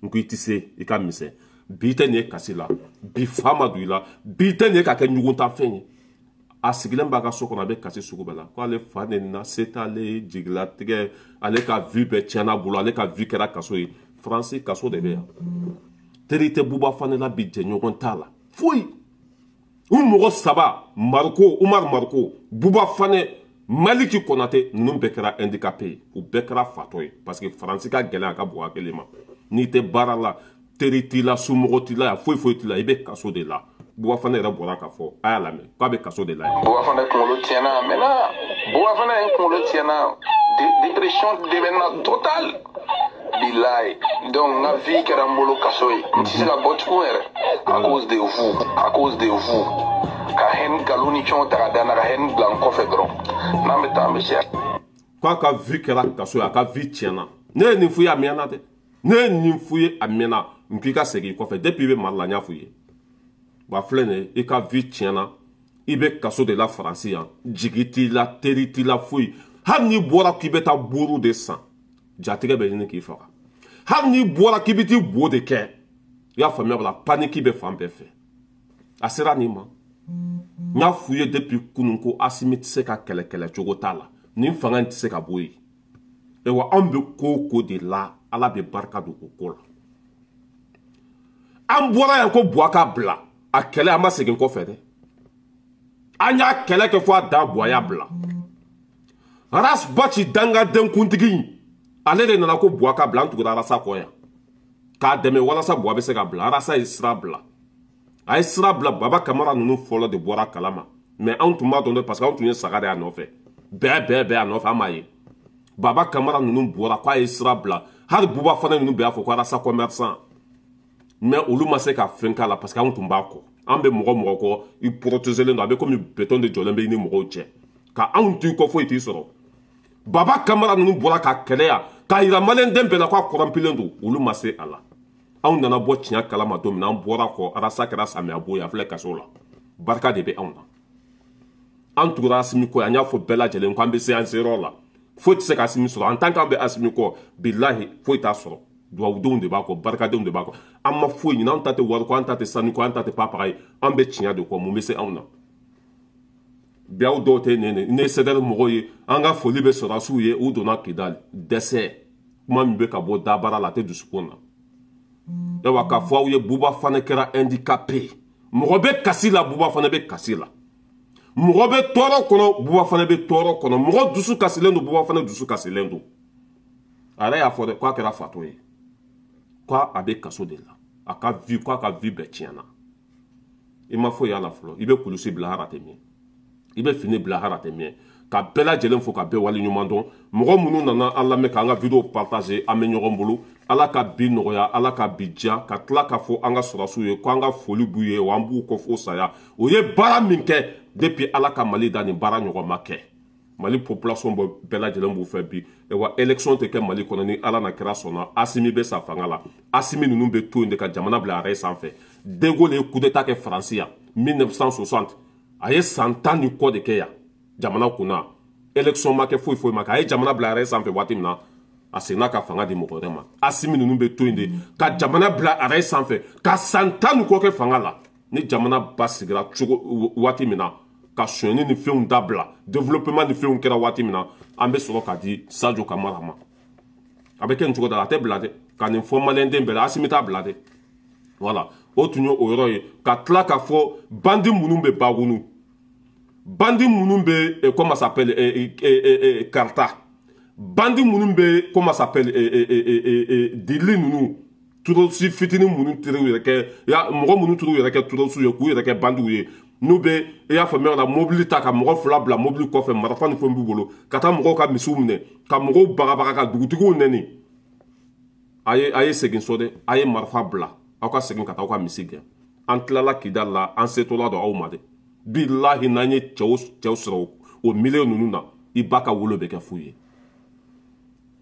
N ko i tɛ se, i ka misɛn. Bi tɛ nin ye kasi la, bi fa ma don i la, bi tɛ nin ye ka kɛ ɲuguntafɛn ye. A sigilen b'a ka so kɔnɔ, a bɛ kasi sugu bɛɛ la. K'ale fa nenina, se t'ale ye, jigilatigɛ, ale ka vie bɛɛ tiɲɛna bolo, ale ka vie kɛra kaso ye. Faransi kaso de bɛ yan. Teri tɛ Buba Fane la bi, jɛɲɔgɔn t'a la foyi. U mɔgɔ saba, Mariko, Umar Mariko, Buba Fane, Maliki Konate, ninnu bɛɛ kɛra handicapé ye, u bɛɛ kɛra fatɔ ye, parce que Faransi ka gɛlɛn a ka bon hakili ma. N'i tɛ baara la, teri t'i la, somɔgɔ t'i la, yan foyi foyi t'i la, i bɛ kaso de la. Buba Fane yɛrɛ bɔra k'a fɔ, a y'a lamɛn k'a bɛ kaso de la yen. Buba Fane kunkolo tiɲɛna a mɛnna. Buba Fane kunkolo tiɲɛna, dépression de bɛ n na totale. Bilaye. Donc n ka vie kɛra n bolo kaso ye. N tɛ se ka bɔ tugun yɛrɛ. À cause de vous, à cause de vous. Ka haine nkalon ni fɛnw ta ka da n na, ka haine bila n kɔfɛ dɔrɔn. N'an bɛ taa an bɛ se. K'a ka vie kɛra kaso ye, a ka vie tiɲɛna. Ne ye nin f'u ye a mɛnna dɛ. Ne ye nin f'u ye a mɛnna. N k'i ka segin i kɔfɛ depuis i bɛ Mali la, n y'a f'u ye. Wa filɛ nin ye, i ka vie tiɲɛna, i bɛ kaso de la Faransi yan, jigi t'i la, teri t'i la, foyi. Hali n'i bɔra k'i bɛ taa buru de san, jatigɛ bɛ ɲini k'i faga. Hali n'i bɔra k'i bɛ t'i bo de kɛ, i y'a faamuya b'a la, panique bɛ fan bɛɛ fɛ. A sera nin ma. N y'a f'u ye depuis kunun ko Asimi tɛ se ka kɛlɛ kɛlɛcogo t'a la. Nin fanga in tɛ se ka bɔ yen. Ayiwa, anw bɛ ko o ko de la, Ala bɛ barika don o ko la. An bɔra yan ko Buwa ka bila, a kɛlɛ an ma segin kɔfɛ dɛ. An y'a kɛlɛ kɛ fo a dan Buwa y'a bila. Ras Bath dangadenkuntigi in, ale de nana ko Buwa ka bila, an tugura Arasa kɔ yan k'a dɛmɛ walasa Buwa bɛ se ka bila. Arasa ye sira bila, a ye sira bila. Baba Kamara ninnu fɔlɔ de bɔra kalama, mais anw tun b'a dɔn dɛ, parce que anw tun ye saga de y'a nɔfɛ, bɛɛ bɛɛ bɛɛ a nɔfɛ, an m'a ye. Baba Kamara ninnu bɔra k'a ye sira bila, hali Buba Fane ninnu bɛɛ y'a fɔ ko Arasa commerçant, mais olu ma se ka fɛn k'a la parce que anw tun b'a kɔ. An bɛ mɔgɔ mɔgɔ kɔ, i protégelen don, a bɛ komi béton de jɔlen bɛ i ni mɔgɔw cɛ, ka anw t'i kɔ foyi t'i sɔrɔ. Baba Kamara ninnu bɔra ka kɛlɛ yan k'a yira maliyɛnden bɛɛ la k'a kɔrɔnpilen don, olu ma se a la. Anw nana bɔ tiɲɛ kalama don min na, an bɔra kɔ, Arasa kɛra samiya bo ye, a filɛ kaso la. Barika de bɛ anw na. An tugura Asimi kɔ, an y'a fɔ bɛɛ lajɛlen k'an bɛ se an seyɔrɔ la. Foyi tɛ se ka Asimi sɔrɔ, en tant qu'an bɛ Asimi kɔ, bilahi foyi t'a sɔrɔ. Duwawudenw de b'a kɔ, barikadenw de b'a kɔ. An ma foyi ɲini, an ta tɛ wariko, an ta tɛ sanuko, an ta tɛ papaga ye, an bɛ tiɲɛ de kɔ. Mun bɛ se anw na? Bi aw dɔw tɛ nin ne CDR mɔgɔw ye, an ka foli bɛ sɔrɔdasiw ye, u donna Kidali. Dɛsɛ kuma min bɛ ka bɔ dabara la, a tɛ dusukun na. Ayiwa, k'a fɔ aw ye, Buba Fane kɛra handicapé. Mɔgɔ bɛ kasi la, Buba Fane bɛ kasi la. Mɔgɔ bɛ tɔɔrɔ kɔnɔ, Buba Fane bɛ tɔɔrɔ kɔnɔ. Mɔgɔ dusu kasilen don, Buba Fane dusu kasilen don. A yɛrɛ y'a fɔ dɛ, k'a kɛra fatɔ ye, k'a bɛ kaso de la, a ka vie, k'a ka vie bɛɛ tiɲɛna. I ma foyi y'a la fɔlɔ, i bɛ kulusi bila hali a tɛ mɛn, i bɛ fini bila hali a tɛ mɛn. Ka bɛɛ lajɛlen fo, ka bɛɛ waleɲuman dɔn. Mɔgɔ minnu nana an lamɛn k'an ka vidéo partager, an bɛ ɲɔgɔn bolo. Ala ka bi nɔgɔya, Ala ka bi diya. Ka tila k'a fɔ an ka sɔrɔdasiw ye ko an ka foli b'u ye, wa an b'u kɔ fo saya. O ye baara min kɛ depuis Ala ka Mali da, nin baara ɲɔgɔn ma kɛ. Mali population bɔ bɛɛ lajɛlen b'u fɛ bi. Wa élection tɛ kɛ Mali kɔnɔ ni Ala na kira sɔnna. Asimi bɛ sa fanga la, Asimi ninnu bɛ to yen de ka jamana bila a yɛrɛ sanfɛ. De Gaulle ye coup d'état kɛ Faransi yan 1960, a ye san 10 ni kɔ de kɛ yan jamana kunna. Élection ma kɛ, foyi foyi ma kɛ. A ye jamana bila a yɛrɛ sanfɛ waati min na, a seginna ka fanga di mɔgɔ wɛrɛ ma. Asimi ninnu bɛ to yen de ka jamana bila a yɛrɛ sanfɛ ka san 10 ni kɔ kɛ fanga la. Ni jamana basigira cogo waati min na, ka sonyɛni ni fɛnw dabila, développement ni fɛnw kɛra waati min na, an bɛ sɔrɔ ka di Sadio Kamara ma. A bɛ kɛ nin cogo da la, a tɛ bila dɛ. Ka nin fɔ maliyɛnden bɛɛ la, Asimi t'a bila dɛ. Voilà, o tun ye o yɔrɔ ye. Ka tila k'a fɔ bandi minnu bɛ Bagunu, bandi minnu bɛ comment s'appelle Karta, bandi minnu bɛ comment s'appelle Dili ninnu, turosi fitinin minnu teriw yɛrɛ kɛ, ya mɔgɔ minnu t'u yɛrɛ kɛ turosiw ye, k'u yɛrɛ kɛ bandiw ye, n'u bɛ i y'a faamuya la, mobili ta ka mɔgɔ 2 bila mobili kɔfɛ, marifa ni fɛn b'u bolo, ka taa mɔgɔw ka misiw minɛ, ka mɔgɔw bagabaga, ka dugutigiw nɛni. A ye segin so dɛ, a ye marifa bila, aw ka segin ka taa aw ka misi gɛn. An tilala Kidali la, an setɔla don aw ma dɛ. Bilahi, n'an ye cɛw cɛw sɔrɔ o milieu ninnu na, i ba ka wolo bɛ kɛ fu ye.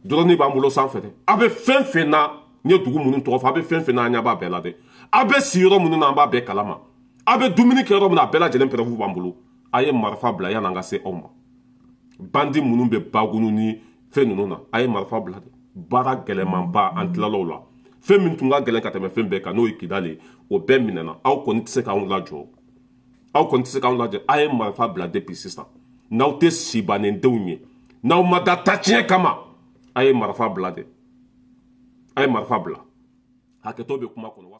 Drone b'an bolo sanfɛ dɛ. A bɛ fɛn fɛn na, n ye dugu minnu tɔgɔ fɔ, a bɛ fɛn fɛn na, an ɲɛ b'a bɛɛ la dɛ. A bɛ si yɔrɔ minnu na, an b'a bɛɛ kalama. A bɛ dumuni kɛ yɔrɔ min na, a bɛɛ lajɛlen preuve b'an bolo. A ye marifa bila yan'an ka se aw ma. Bandi minnu bɛ bagunu ni fɛn ninnu na, a ye marifa bila dɛ. Baara gɛlɛmanba, an tilala o la. Fɛn min tun ka gɛlɛn ka tɛmɛ fɛn bɛɛ kan, n'o ye Kidali ye, o bɛɛ minɛna. Aw kɔni tɛ se k'anw lajɔ, aw kɔni tɛ se k'anw lajɔ. A ye marifa bila depuis sisan. N'aw tɛ sibanendenw ye, n'aw ma da tatiɲɛ kama, a ye marifa bila dɛ, a ye marifa bila. Hakɛto bɛ kuma kɔnɔ.